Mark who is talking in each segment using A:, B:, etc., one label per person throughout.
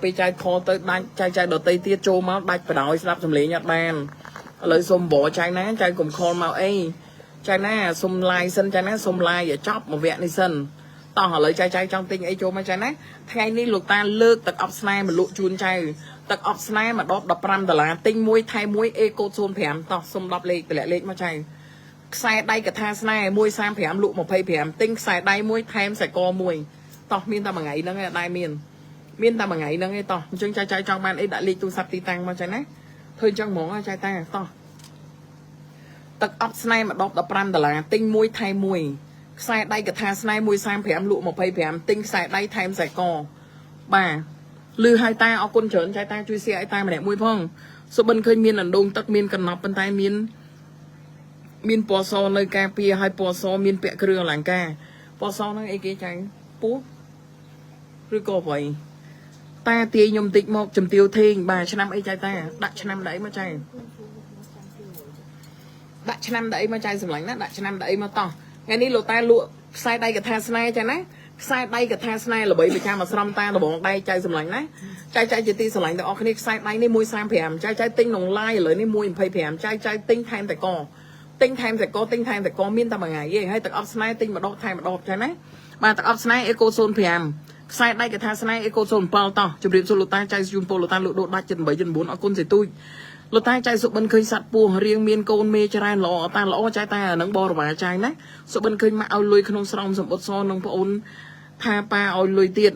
A: ពេលចៅ call ទៅដាច់ចៅចៅដតីទៀតចូលមកដាច់បដ ாய் ស្ដាប់សំឡេងអត់បានឥឡូវសុំបចៅណាចៅកុំ call មកអីចៅណាសុំ live សិនចៅណាសុំ live ឲ្យចប់មួយវគ្គនេះសិនតោះឥឡូវចៅចៅចង់ទិញអីចូលមកចៅណាថ្ងៃនេះលោកតាលើកទឹកអប់ស្នេហ៍មកលក់ជូនចៅទឹកអប់ស្នេហ៍មួយដប15ដុល្លារទិញមួយថែមមួយអេកូដ05តោះសុំ10លេខតម្លាក់លេខមកចៅខ្សែដៃកថាស្នេហ៍135លក់25ទិញខ្សែដៃមួយថែមខ្សែកមួយតោះមានតែមួយថ្ងៃហ្នឹងឯងដែរមាន មានតែមួយថ្ងៃហ្នឹងឯងតោះអញ្ចឹងចៅចៅចង់បានអីដាក់លេខទូរស័ព្ទទីតាំងមកចៅណាធ្វើអញ្ចឹងហ្មងចៅតាតោះទឹកអប់ស្នេហ៍មួយដប15ដុល្លារទិញមួយថែមមួយខ្សែដៃកថាស្នេហ៍135លក់25ទិញខ្សែដៃថែមខ្សែកបាទលឺឲ្យតាអរគុណច្រើនចៅតាជួយ share ឲ្យតាម្នាក់មួយផងសុបិនឃើញមានអណ្ដូងទឹកមានកណប់ប៉ុន្តែមានមានពណ៌សនៅការពារហើយពណ៌សមានពាក់គ្រឿងអលង្ការពណ៌សហ្នឹងអីគេចៅពោះឬក៏អ្វី តាទាយខ្ញុំតិចមកជំទាវថេងបាទឆ្នាំអីចៅតាដាក់ឆ្នាំដាក់អីមកចៅដាក់ឆ្នាំដាក់អីមកចៅសម្លាញ់ណាដាក់ឆ្នាំដាក់អីមកតោះថ្ងៃនេះលោកតាលក់ខ្សែដៃកថាស្នេហ៍ចាណាខ្សែដៃកថាស្នេហ៍ល្បីប្រចាំអាស្រមតាដបងដៃចៅសម្លាញ់ណាចៅចៅជាទីស្រឡាញ់ទាំងអស់គ្នាខ្សែដៃនេះ135ចៅចៅទិញក្នុង live ឥឡូវនេះ125ចៅចៅទិញថែមតែកទិញថែមតែកទិញថែមតែកមានតែមួយថ្ងៃទេហើយទឹកអប់ស្នេហ៍ទិញម្ដងថែមម្ដងចាណាបាទទឹកអប់ស្នេហ៍អេកូ05ខ្សែដៃកថាស្នេហ៍អេកូ07តោះជម្រាបសួរលោកតាចៅជូនពលលោកតាលោកដូដាច់78 79អរគុណសេទូចលោកតាចៅសុបិនឃើញសัตว์ពស់រៀងមានកូនមេច្រើនល្អតាល្អចៅតាអានឹងបរិវារចៅណាសុបិនឃើញម៉ាក់ឲ្យលុយក្នុងស្រោមសម្បុតសនឹងប្អូនថាប៉ាឲ្យលុយទៀត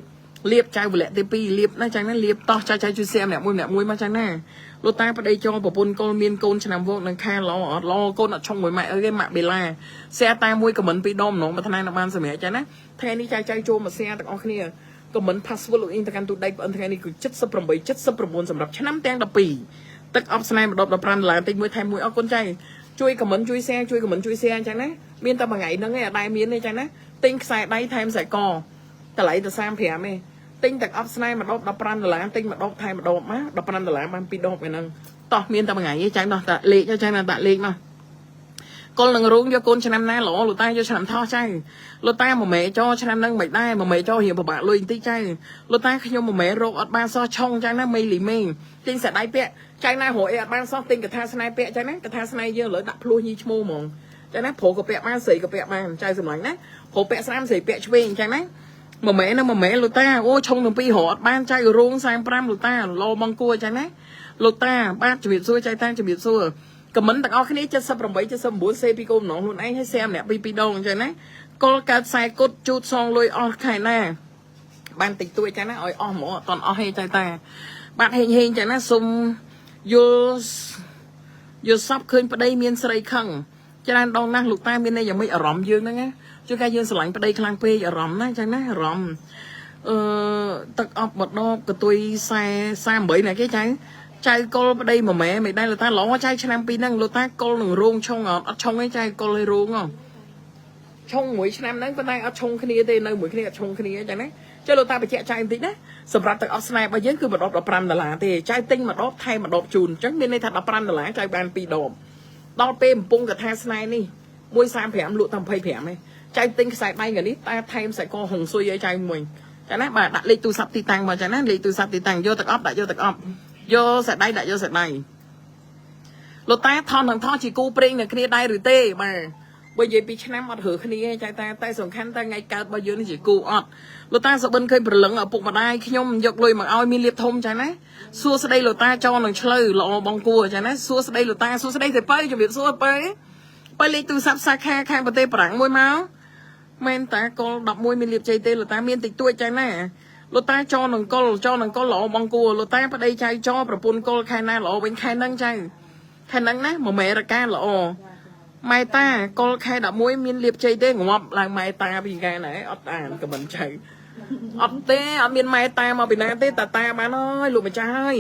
A: លៀបចៅវលៈទី2លៀបណាចៅណាលៀបតោះចៅចៅជួយសែម្នាក់មួយម្នាក់មួយមកចៅណាលោកតាប្តីចងប្រពន្ធកូនមានកូនឆ្នាំវោកនឹងខាល្អអត់ល្អកូនអត់ឆុងមួយម៉ាក់អើយម៉ាក់បេឡាសែតាមួយខមមិនពីរដងម្ដងមួយថ្ងៃនឹងបានសម្រាប់ចៅណាថ្ងៃនេះចៅចៅចូលមកសែទាំងអស់គ្នាcomment password លោកអ៊ីងទៅកាន់ទូដៃបងថ្ងៃនេះគឺ78 79សម្រាប់ឆ្នាំទាំង12ទឹកអប់ស្នេហ៍ម្ដង15ដុល្លារតិចមួយថែមមួយអរគុណចៅជួយ comment ជួយ share ជួយ comment ជួយ share អញ្ចឹងណាមានតែមួយថ្ងៃហ្នឹងឯងអត់ដែរមានទេអញ្ចឹងណាទិញខ្សែដៃថែមខ្សែកតម្លៃតែ35ទេទិញទឹកអប់ស្នេហ៍ម្ដង15ដុល្លារទិញម្ដងថែមម្ដងណា15ដុល្លារបាន2ដបឯហ្នឹងតោះមានតែមួយថ្ងៃទេចៅនោះដាក់លេខចៅណាដាក់លេខមកកុលនឹងរូងយកកូនឆ្នាំណាល្អលោកតាយកឆ្នាំថោះចៅលោកតាមួយមេចោឆ្នាំហ្នឹងមិនដែរមួយមេចោរៀងពិបាកលុយបន្តិចចៅលោកតាខ្ញុំមួយមេរោគអត់បានសោះឆុងចៅណាមេលីមេទិញសដៃពាក់ចៅណារកអីអត់បានសោះទិញកថាស្នេហ៍ពាក់ចៅណាកថាស្នេហ៍យើងឥឡូវដាក់ភ្លោះញីឈ្មោះហ្មងចៅណាប្រុសក៏ពាក់បានស្រីក៏ពាក់បានចៅសម្លាញ់ណាប្រុសពាក់ស្រាមស្រីពាក់ឆ្វេងចៅណាមួយម៉ែណាមួយម៉ែលោកតាអូឆុងទាំងពីររកអត់បានចៅរោង45លោកតាលោបង្គួរចៅណាលោកតាបាទជំរាបសួរចៅតាជំរាបសួរ comment ទាំងអស់គ្នា78 79សេពីគោម្ដងខ្លួនឯងហើយ share ម្នាក់ពីរពីរដងអញ្ចឹងណាកុលកើតខ្សែគុតជូតសងលុយអស់ខែណាបានតិចតួចចឹងណាឲ្យអស់ហ្មងអត់តន់អស់ទេចៅតាបាទហេងហេងចឹងណាសុំយល់យល់សពឃើញប្តីមានស្រីខឹងច្រើនដងណាស់លោកតាមានន័យយ៉ាងម៉េចអារម្មណ៍យើងហ្នឹងណាជួនកាលយើងស្រឡាញ់ប្តីខ្លាំងពេកអារម្មណ៍ណាចឹងណាអារម្មណ៍អឺទឹកអប់បដបកតុយ40 48ណាគេចៅចៅកុលប្តីមួយម៉ែមិនដែរលោកតាល្អចៅឆ្នាំពីរហ្នឹងលោកតាកុលនឹងរោងឆុងអត់អត់ឆុងទេចៅកុលឲ្យរោងហ៎ឆុងមួយឆ្នាំហ្នឹងប៉ុន្តែអត់ឆុងគ្នាទេនៅមួយគ្នាអត់ឆុងគ្នាអញ្ចឹងណាចុះលោកតាបញ្ជាក់ចៅបន្តិចណាសម្រាប់ទឹកអប់ស្នេហ៍របស់យើងគឺមួយដប15ដុល្លារទេចៅទិញមួយដបថែមមួយដបជូនអញ្ចឹងមានន័យថា15ដុល្លារចៅបាន2ដបដល់ពេលកំពុងកថាស្នេហ៍នេះ135លក់តែ25ទេចៅទិញខ្សែដៃកានេះតែថែមខ្សែកហុងស៊ុយឲ្យចៅមួយចាណាបាទដាក់លេខទូរស័ព្ទទីតាំងមកចាណាលេខទូរស័ព្ទទីតាំងយកទឹកអប់ដាក់យកទឹកអប់យកខ្សែដៃដាក់យកខ្សែដៃលោកតាថននឹងថនជាគូព្រេងនឹងគ្នាដែរឬទេបាទបើនិយាយពីឆ្នាំអត់រើគ្នាទេចៅតាតែសំខាន់តែថ្ងៃកើតរបស់យើងនេះជាគូអត់លោកតាសុបិនឃើញព្រលឹងឪពុកម្ដាយខ្ញុំយកលុយមកឲ្យមានលៀបធំចាណាសួស្ដីលោកតាចោនឹងឆ្លូវល្អបងគួរចាណាសួស្ដីលោកតាសួស្ដីទៅបើជំរាបសួរបើបើលេខទូរស័ព្ទសាខាខាងប្រទេសបារាំងមួយមកមែនតាកុល11មានលៀបជ័យទេលោកតាមានតិចតួចចាណាលោកតាចោនឹងកុលចោនឹងកុលល្អបងគួរលោកតាប្តីចៅចោប្រពន្ធកុលខែណាល្អវិញខែហ្នឹងចៅខែហ្នឹងណាមួយមេរកាល្អម៉ែតាកុលខែ11មានលៀបជ័យទេងាប់ឡើងម៉ែតាពីកាណែអត់អានខមមិនចៅអត់ទេអត់មានម៉ែតាមកពីណាទេតាតាបានហើយលោកម្ចាស់ហើយ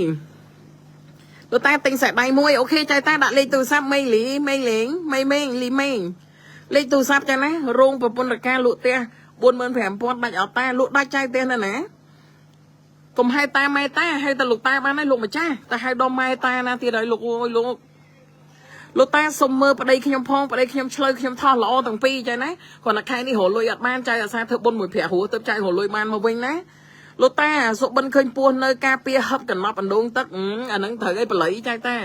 A: លោកតាទិញខ្សែដៃមួយ OK ចៅតាដាក់លេខទូរស័ព្ទមេងលីមេងលេងមេងមេងលីមេងលេខទូរស័ព្ទចាណារោងប្រពន្ធរកាលក់ផ្ទះ45000ដាច់អត់តាលក់ដាច់ចៅផ្ទះនៅណាកុំហៅតាម៉ែតាហៅតែលោកតាបានហើយលោកម្ចាស់តែហៅដល់ម៉ែតាណាទៀតហើយលោកអូយលោកលោកតាសុំមើលប្តីខ្ញុំផងប្តីខ្ញុំឆ្លើយខ្ញុំថោះល្អទាំងពីរចឹងណាគ្រាន់តែខែនេះរលុយអត់បានចៅអាសាធ្វើបុណ្យមួយប្រាក់ហួរទៅចៅរលុយបានមកវិញណា លោកតាសុបិនឃើញពោះនៅការពារហឹបកណ្ណប់អណ្ដូងទឹកអាហ្នឹងត្រូវឲ្យបល័យចៅតា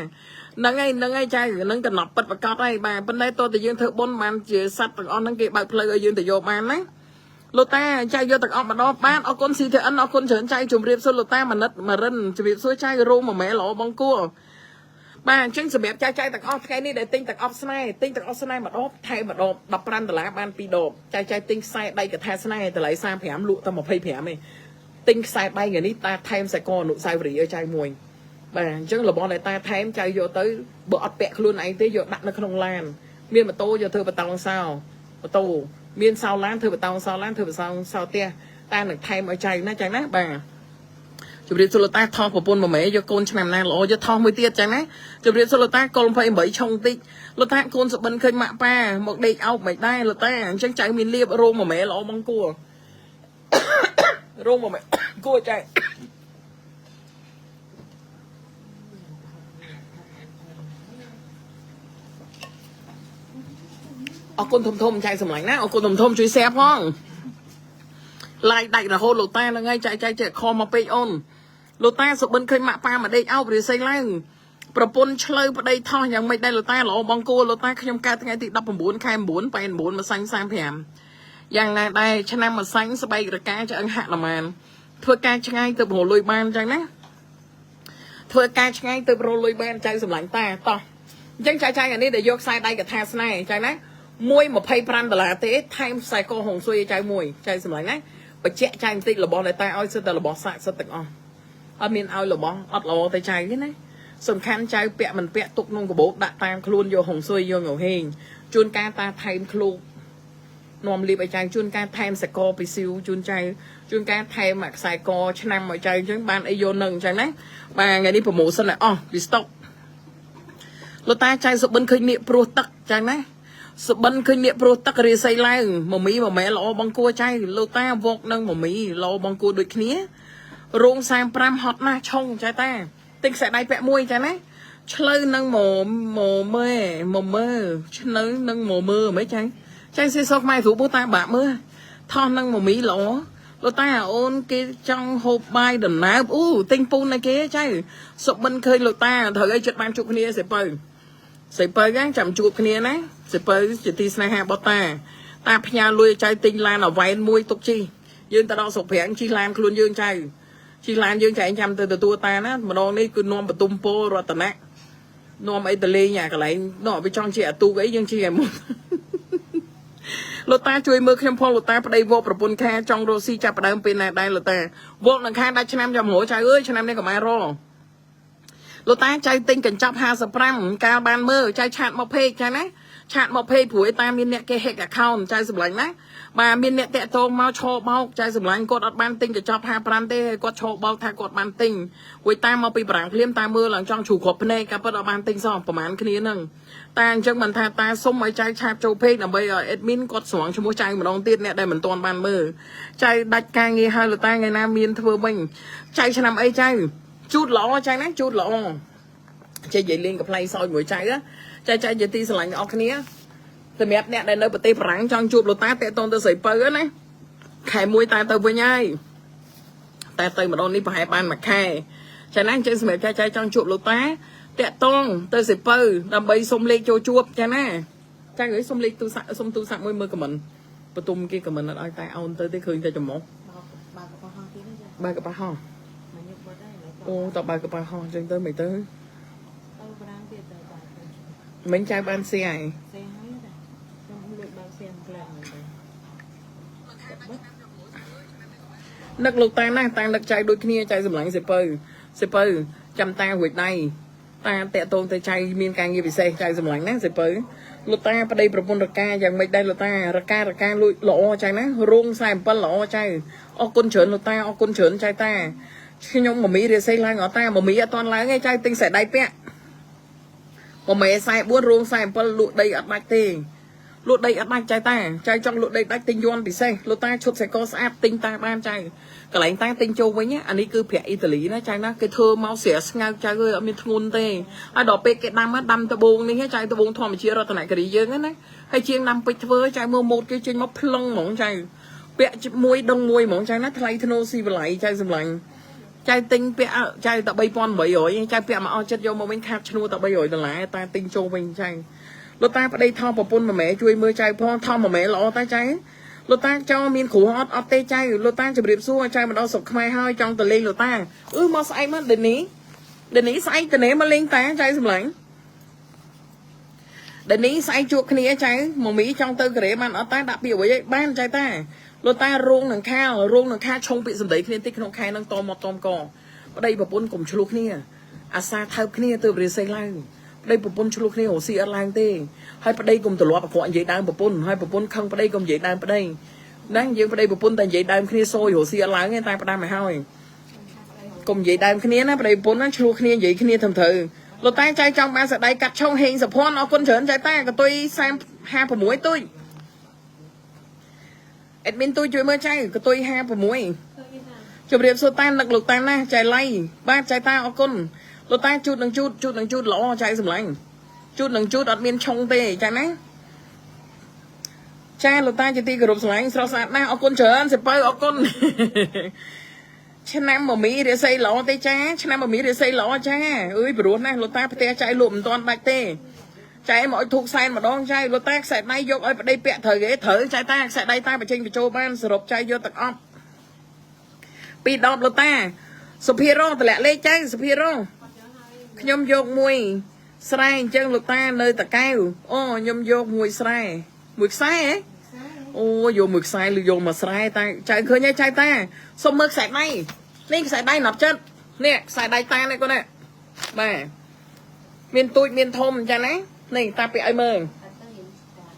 A: ហ្នឹងហើយហ្នឹងហើយចៅហ្នឹងកណ្ណប់ពិតប្រកបហើយបាទប៉ុន្តែតើតើយើងធ្វើបុណ្យបានជាសត្វទាំងអស់ហ្នឹងគេបើកផ្លូវឲ្យយើងទៅយកបានណាលោកតាចៅយកទាំងអស់ម្ដងបានអរគុណ CTN អរគុណច្រើនចៅជម្រាបសួរលោកតាមនិតមរិនជម្រាបសួរចៅរោមមួយម៉ែល្អបងគួរបាទអញ្ចឹងសម្រាប់ចៅចៅទាំងអស់ថ្ងៃនេះដែលទិញទាំងអស់ស្នេហ៍ទិញទាំងអស់ស្នេហ៍ម្ដងថែមម្ដង15ដុល្លារបាន2ដបចៅចៅទិញខ្សែដៃកថាស្នេហ៍តម្លៃ35លក់តែ25ទេទិញខ្សែដៃថ្ងៃនេះតាថែមខ្សែកអនុស្សាវរីយ៍ឲ្យចៅមួយបាទអញ្ចឹងរបស់ដែលតាថែមចៅយកទៅបើអត់ពាក់ខ្លួនឯងទេយកដាក់នៅក្នុងឡានមានម៉ូតូយកធ្វើបតោងសោម៉ូតូមានសោឡានធ្វើបតោងសោឡានធ្វើបតោងសោផ្ទះតានឹងថែមឲ្យចៅណាចៅណាបាទ ជម្រាបសួរលោកតាថោះប្រពន្ធមួយម៉ែយកកូនឆ្នាំណាល្អយកថោះមួយទៀតចឹងណាជម្រាបសួរលោកតាកុល28ឆុងតិចលោកតាកូនសុបិនឃើញម៉ាក់ប៉ាមកដេកអោបមិនដែរលោកតាអញ្ចឹងចៅមានលៀបរោមមួយម៉ែល្អបងគួររោមមួយម៉ែគួរចៅអរគុណធំធំចៅសម្លាញ់ណាអរគុណធំធំជួយ share ផងឡាយដាច់រហូតលោកតាហ្នឹងហើយចៅចៅចេះខំមកពេកអូនលោកតាសុបិនឃើញម៉ាក់ប៉ាមកដេកអោបរិស័យឡើងប្រពន្ធឆ្លូវប្តីថោះយ៉ាងម៉េចដែរលោកតាល្អបងគួរលោកតាខ្ញុំកើតថ្ងៃទី19ខែ9 89ម្សាញ់35យ៉ាងណាដែរឆ្នាំម្សាញ់ស្បែករកាឆ្អឹងហនុមានធ្វើការឆ្ងាយទៅរលុយបានអញ្ចឹងណាធ្វើការឆ្ងាយទៅរលុយបានចៅសម្លាញ់តាតោះអញ្ចឹងចៅចៅអានេះដែលយកខ្សែដៃកថាស្នេហ៍អញ្ចឹងណា1.25ដុល្លារទេថែមខ្សែកហុងស៊ុយឲ្យចៅមួយចៅសម្លាញ់ណាបញ្ជាក់ចៅបន្តិចរបស់ដែលតាឲ្យសិតតែរបស់ស័ក្តិសិទ្ធទាំងអស់អត់មានឲ្យរបស់អត់ល្អទៅចៅទេណាសំខាន់ចៅពាក់មិនពាក់ទុកក្នុងកាបូបដាក់តាមខ្លួនយកហុងស៊ុយយកងហេងជួនកាលតាថែមឃ្លោកនាំលៀបឲ្យចៅជួនកាលថែមសកពីស៊ីវជួនចៅជួនកាលថែមអាខ្សែកឆ្នាំឲ្យចៅអញ្ចឹងបានអីយកនឹងអញ្ចឹងណាបាទថ្ងៃនេះប្រម៉ូសិនឲ្យអស់ពីស្តុកលោកតាចៅសុបិនឃើញនាគព្រោះទឹកអញ្ចឹងណាសុបិនឃើញនាគព្រោះទឹករាសីឡើងមមីមម៉ែល្អបងគួរចៅលោកតាវកនឹងមមីល្អបងគួរដូចគ្នារោង35ហត់ណាស់ឆុងចៅតាទិញខ្សែដៃពាក់មួយចៅណាឆ្លូវនឹងមកមកមើមកមើឆ្នៅនឹងមកមើមិនចៅចៅសេសុកម៉ែគ្រូពូតាបាក់មើថោះនឹងមមីល្អលោកតាអូនគេចង់ហូបបាយដំណើបអូទិញពូនឲ្យគេចៅសុបិនឃើញលោកតាត្រូវឲ្យចិត្តបានជួបគ្នាសេពៅសេពៅហ្នឹងចាំជួបគ្នាណាសេពៅជាទីស្នេហារបស់តាតាផ្ញើលុយឲ្យចៅទិញឡានអវ៉ែនមួយទុកជិះយើងទៅដល់ស្រុកប្រាំងជិះឡានខ្លួនយើងចៅជិះឡានយើងចែងចាំទៅទទួលតាណាម្ដងនេះគឺនាំបតុមពោរតនៈនាំអីទៅលេងអាកន្លែងនោះវាចង់ជាអាទូកអីយើងជិះឲ្យមុន លោកតាជួយមើលខ្ញុំផងលោកតាប្តីវកប្រពន្ធខាចង់រកស៊ីចាប់ផ្ដើមពេលណាដែរលោកតាវកនឹងខាដាច់ឆ្នាំចាំរចៅអើយឆ្នាំនេះក៏ម៉ែរលោកតាចៅទិញកញ្ចប់55កាលបានមើលចៅឆាតមកពេកចៅណាឆាតមកពេកព្រោះឯតាមានអ្នកគេ hack account ចៅសម្លាញ់ណាបាទមានអ្នកតាក់ទងមកឈរបោកចៅសម្លាញ់គាត់អត់បានទិញកញ្ចប់55ទេគាត់ឈរបោកថាគាត់បានទិញរួចតាមមកពីបារាំងភ្លាមតាមមើលឡើងចង់ជ្រូកគ្រាប់ភ្នែកកាពិតអត់បានទិញសោះប្រហែលគ្នាហ្នឹងតាអញ្ចឹងមិនថាតាសុំឲ្យចៅឆាបចូលពេកដើម្បីឲ្យ admin គាត់ស្រង់ឈ្មោះចៅម្ដងទៀតអ្នកដែលមិនទាន់បានមើលចៅដាច់ការងារហើយលោកតាថ្ងៃណាមានធ្វើវិញចៅឆ្នាំអីចៅជូតល្អចៅណាជូតល្អចេះនិយាយលេងកំប្លែងសើចមួយចៅណាចៅចៅជាទីស្រឡាញ់អ្នកគ្នាសម្រាប់អ្នកដែលនៅប្រទេសបារាំងចង់ជួបលោកតាតាក់ទងទៅស្រីពៅណាខែមួយតែទៅវិញហើយតែទៅម្ដងនេះប្រហែលបានមួយខែចាណាអញ្ចឹងសម្រាប់ចៅចៅចង់ជួបលោកតាតាក់ទងទៅស្រីពៅដើម្បីសុំលេខចូលជួបចាណាចៅអើយសុំលេខទូរស័ព្ទសុំទូរស័ព្ទមួយមើលខមមិនបន្ទុំគេខមមិនអត់ឲ្យតែអូនទៅទេឃើញតែច្រមុះ
B: បើបើកប៉ាហោះទៀតណាចា
A: បើកប៉ាហោះ
B: មកញុកបាត់ហើយឡើយ
A: អូតបើកប៉ាហោះអញ្ចឹងទៅមិនទៅ
B: ទៅប្រាំងទៀតទៅបើទៅ
A: មិញចៅបានស៊ីហើយ
B: សេហើយតាខ្ញុំលួចបើកសៀមក្លែងទៅ
A: នឹកលោកតាណាស់តានឹកចៅដូចគ្នាចៅសម្លាញ់សេពៅសេពៅចាំតារួចដៃតាតាក់ទងទៅចៅមានការងារពិសេសចៅសម្លាញ់ណាសេពៅលោកតាប្តីប្រពន្ធរកាយ៉ាងម៉េចដែរលោកតារការកាលួចល្អចៅណារោង47ល្អចៅអរគុណច្រើនលោកតាអរគុណច្រើនចៅតាខ្ញុំមមីរាសីឡើងអត់តាមមីអត់តាន់ឡើងទេចៅទិញខ្សែដៃពាក់មមី44រោង47លក់ដីអត់ដាច់ទេលក់ដីអត់ដាច់ចៅតាចៅចង់លក់ដីដាច់ទិញយន់ពិសេសលោកតាឈុតសែកស្អាតទិញតាបានចៅកន្លែងតាទិញចូលវិញណាអានេះគឺប្រាក់អ៊ីតាលីណាចៅណាគេធ្វើមកស្រាស្ងើកចៅអើយអត់មានធ្ងន់ទេហើយដល់ពេលគេដាំណាដាំដបងនេះចៅដបងធម្មជាតិរតនគិរីយើងណាហើយជាងដាំពេជ្រធ្វើចៅមើលម៉ូតគេចេញមកភ្លឹងហ្មងចៅ ពាក់មួយដងមួយហ្មងចៅណាថ្លៃធ្នូស៊ីវិល័យចៅសម្លាញ់ចៅទិញពាក់ចៅតែ3800ចៅពាក់មកអស់ចិត្តយកមកវិញខាតឈ្នួលតែ300ដុល្លារតែទិញចូលវិញចៅលោកតាប្តីថោប្រពន្ធម៉ែជួយមើលចៅផងថោម៉ែល្អតែចៅលោកតាចង់មានគ្រោះអត់អត់ទេចៅលោកតាជម្រាបសួរចៅមកដល់ស្រុកខ្មែរហើយចង់ទៅលេងលោកតាអឺមកស្អែកមកដេនីដេនីស្អែកតនេមកលេងតាចៅសម្លាញ់ដេនីស្អែកជួបគ្នាចៅមមីចង់ទៅកូរ៉េបានអត់តាដាក់ពីអ្វីឲ្យបានចៅតាលោកតារោងនឹងខាលរោងនឹងខាលឆុងពាក្យសម្ដីគ្នាតិចក្នុងខែនឹងតមកតមកប្តីប្រពន្ធកុំឆ្លោះគ្នាអាសាថើបគ្នាទៅរិស័យឡើងប្តីប្រពន្ធឆ្លោះគ្នារស់ស៊ីអត់ឡើងទេហើយប្តីកុំទ្រលាប់អាក្រក់និយាយដើមប្រពន្ធហើយប្រពន្ធខឹងប្តីកុំនិយាយដើមប្តីហ្នឹងយើងប្តីប្រពន្ធតែនិយាយដើមគ្នាសូយរស់ស៊ីអត់ឡើងទេតែផ្ដាំឲ្យហើយកុំនិយាយដើមគ្នាណាប្តីប្រពន្ធណាឆ្លោះគ្នានិយាយគ្នាត្រឹមត្រូវលោកតាចៅចង់បានសដៃកាត់ឆុងហេងសុភ័ណ្ឌអរគុណច្រើនចៅតាកតុយ30 56ទួយ អេដមីនទូជួយមើលចៅកតុយ56
B: ឃើញថា
A: ជម្រាបសួរតានឹកលោកតាណាចៃឡៃបាទចៃតាអរគុណលោកតាជូតនឹងជូតជូតនឹងជូតល្អចៃសម្លាញ់ជូតនឹងជូតអត់មានឆុងទេចាណាចាលោកតាជាទីគោរពស្រឡាញ់ស្រស់ស្អាតណាស់អរគុណច្រើនសិពៅអរគុណ ឆ្នាំមមីរិស័យល្អទេចាឆ្នាំមមីរិស័យល្អចាអើយព្រោះណាស់លោកតាផ្ទះចៃលក់មិនទាន់ដាច់ទេចែមកឲ្យធូកសែនម្ដងចែលោកតាខ្សែដៃយកឲ្យប្តីពាក់ត្រូវគេត្រូវចែតាខ្សែដៃតាបញ្ចេញបញ្ចូលបានសរុបចែយកទាំងអស់ពី10លោកតាសុភារងតម្លាក់លេខចែសុភារង
B: គាត់យកហើយ
A: ខ្ញុំយកមួយស្រែអញ្ចឹងលោកតានៅតកែវអូខ្ញុំយកមួយស្រែមួយខ្សែហ៎
B: ខ្សែ
A: អូយកមួយខ្សែឬយកមួយស្រែតាចៅឃើញហើយចៅតាសុំមើលខ្សែដៃនេះខ្សែដៃណាប់ចិត្តនេះខ្សែដៃតានេះគាត់នេះបាទមានទូចមានធំអញ្ចឹងណានេះតាពាក់ឲ្យមើល
B: អត់ទៅរៀនស្គាល់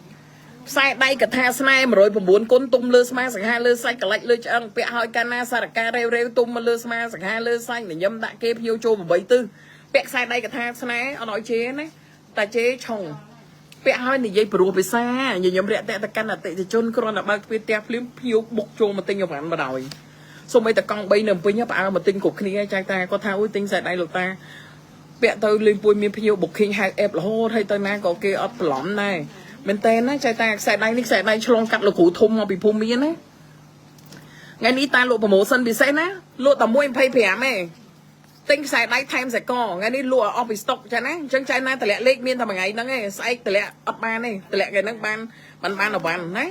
A: ខ្សែដៃកថាស្នេហ៍109គុណទុំលើស្មាសង្ហាលើសាច់កលាច់លើឆ្អឹងពាក់ឲ្យកាលណាសារការរេវរេវទុំមកលើស្មាសង្ហាលើសាច់ញញឹមដាក់គេភ្ញៀវចូល8ទិសពាក់ខ្សែដៃកថាស្នេហ៍អត់ឲ្យជេរណាតាជេរឆុងពាក់ឲ្យនិយាយព្រោះភាសាញញឹមរាក់តាក់ទៅកាន់អតិថិជនគ្រាន់តែបើកទ្វារផ្ទះភ្លាមភ្ញៀវបុកចូលមកទិញអវ៉ាន់មកដោយសូម្បីតែកង់3នៅភ្នំពេញផ្អើលមកទិញគ្រប់គ្នាចែកតាគាត់ថាអូយទិញខ្សែដៃលោកតា ពាក់ទៅលេងពួយមានភ្ញៀវ booking ហៅ app រហូតហើយទៅណាក៏គេអត់បន្លំដែរមែនតើណាចៃតាខ្សែដៃនេះខ្សែដៃឆ្លងកាត់លោកគ្រូធំមកពីភូមិមានណាថ្ងៃនេះតាលក់ promotion ពិសេសណាលក់តែ1.25ទេទិញខ្សែដៃថែមសាកថ្ងៃនេះលក់ឲ្យអស់ពី stock ចាណាអញ្ចឹងចៃណាតម្លាក់លេខមានតែមួយថ្ងៃហ្នឹងឯងស្អែកតម្លាក់អត់បានទេតម្លាក់ថ្ងៃហ្នឹងបានបានបានអវ៉ាន់ណា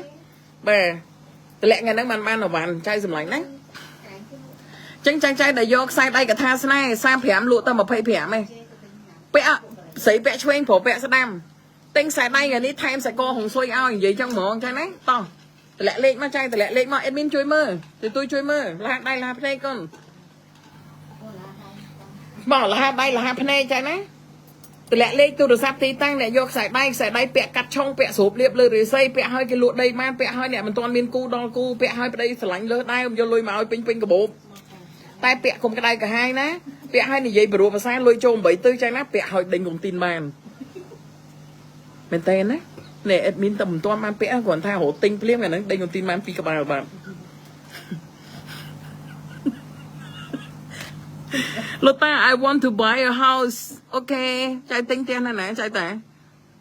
A: បាទតម្លាក់ថ្ងៃហ្នឹងបានបានអវ៉ាន់ចៃសម្លាញ់ណាចឹងចៃចៃដែលយកខ្សែដៃកថាស្នេហ៍35លក់តែ25ទេ ពាក់ស្រីពាក់ឆ្វេងប្រុសពាក់ស្ដាំទិញខ្សែដៃថ្ងៃនេះថែមសាកហុងស៊ុយឲ្យនិយាយចឹងហ្មងចឹងណាតោះតម្លាក់លេខមកចៃតម្លាក់លេខមកអេដមីនជួយមើលទីទួយជួយមើលលះដៃលះភ្នែកកូនបងលះដៃលះភ្នែកចឹងណាតម្លាក់លេខទូរស័ព្ទទីតាំងអ្នកយកខ្សែដៃខ្សែដៃពាក់កាត់ឆុងពាក់ស្រូបលៀបលើរិស័យពាក់ឲ្យគេលក់ដីបានពាក់ឲ្យអ្នកមិនទាន់មានគូដល់គូពាក់ឲ្យប្តីស្រឡាញ់លើសដែរយកលុយមកឲ្យពេញពេញកាបូប តែពាក់គុំក្តៅកាហាយណាពាក់ឲ្យនិយាយព្រោះភាសាលុយចូល8ទិសចឹងណាពាក់ឲ្យដេញគុំទីនបានមែនតើណានេះអេដមីនតែមិនទាន់បានពាក់គ្រាន់ថារត់ទិញភ្លាមអាហ្នឹងដេញគុំទីនបានពីរក្បាលបាទលោកតា I want to buy a house okay ចៃទិញផ្ទះណាណាចៃតា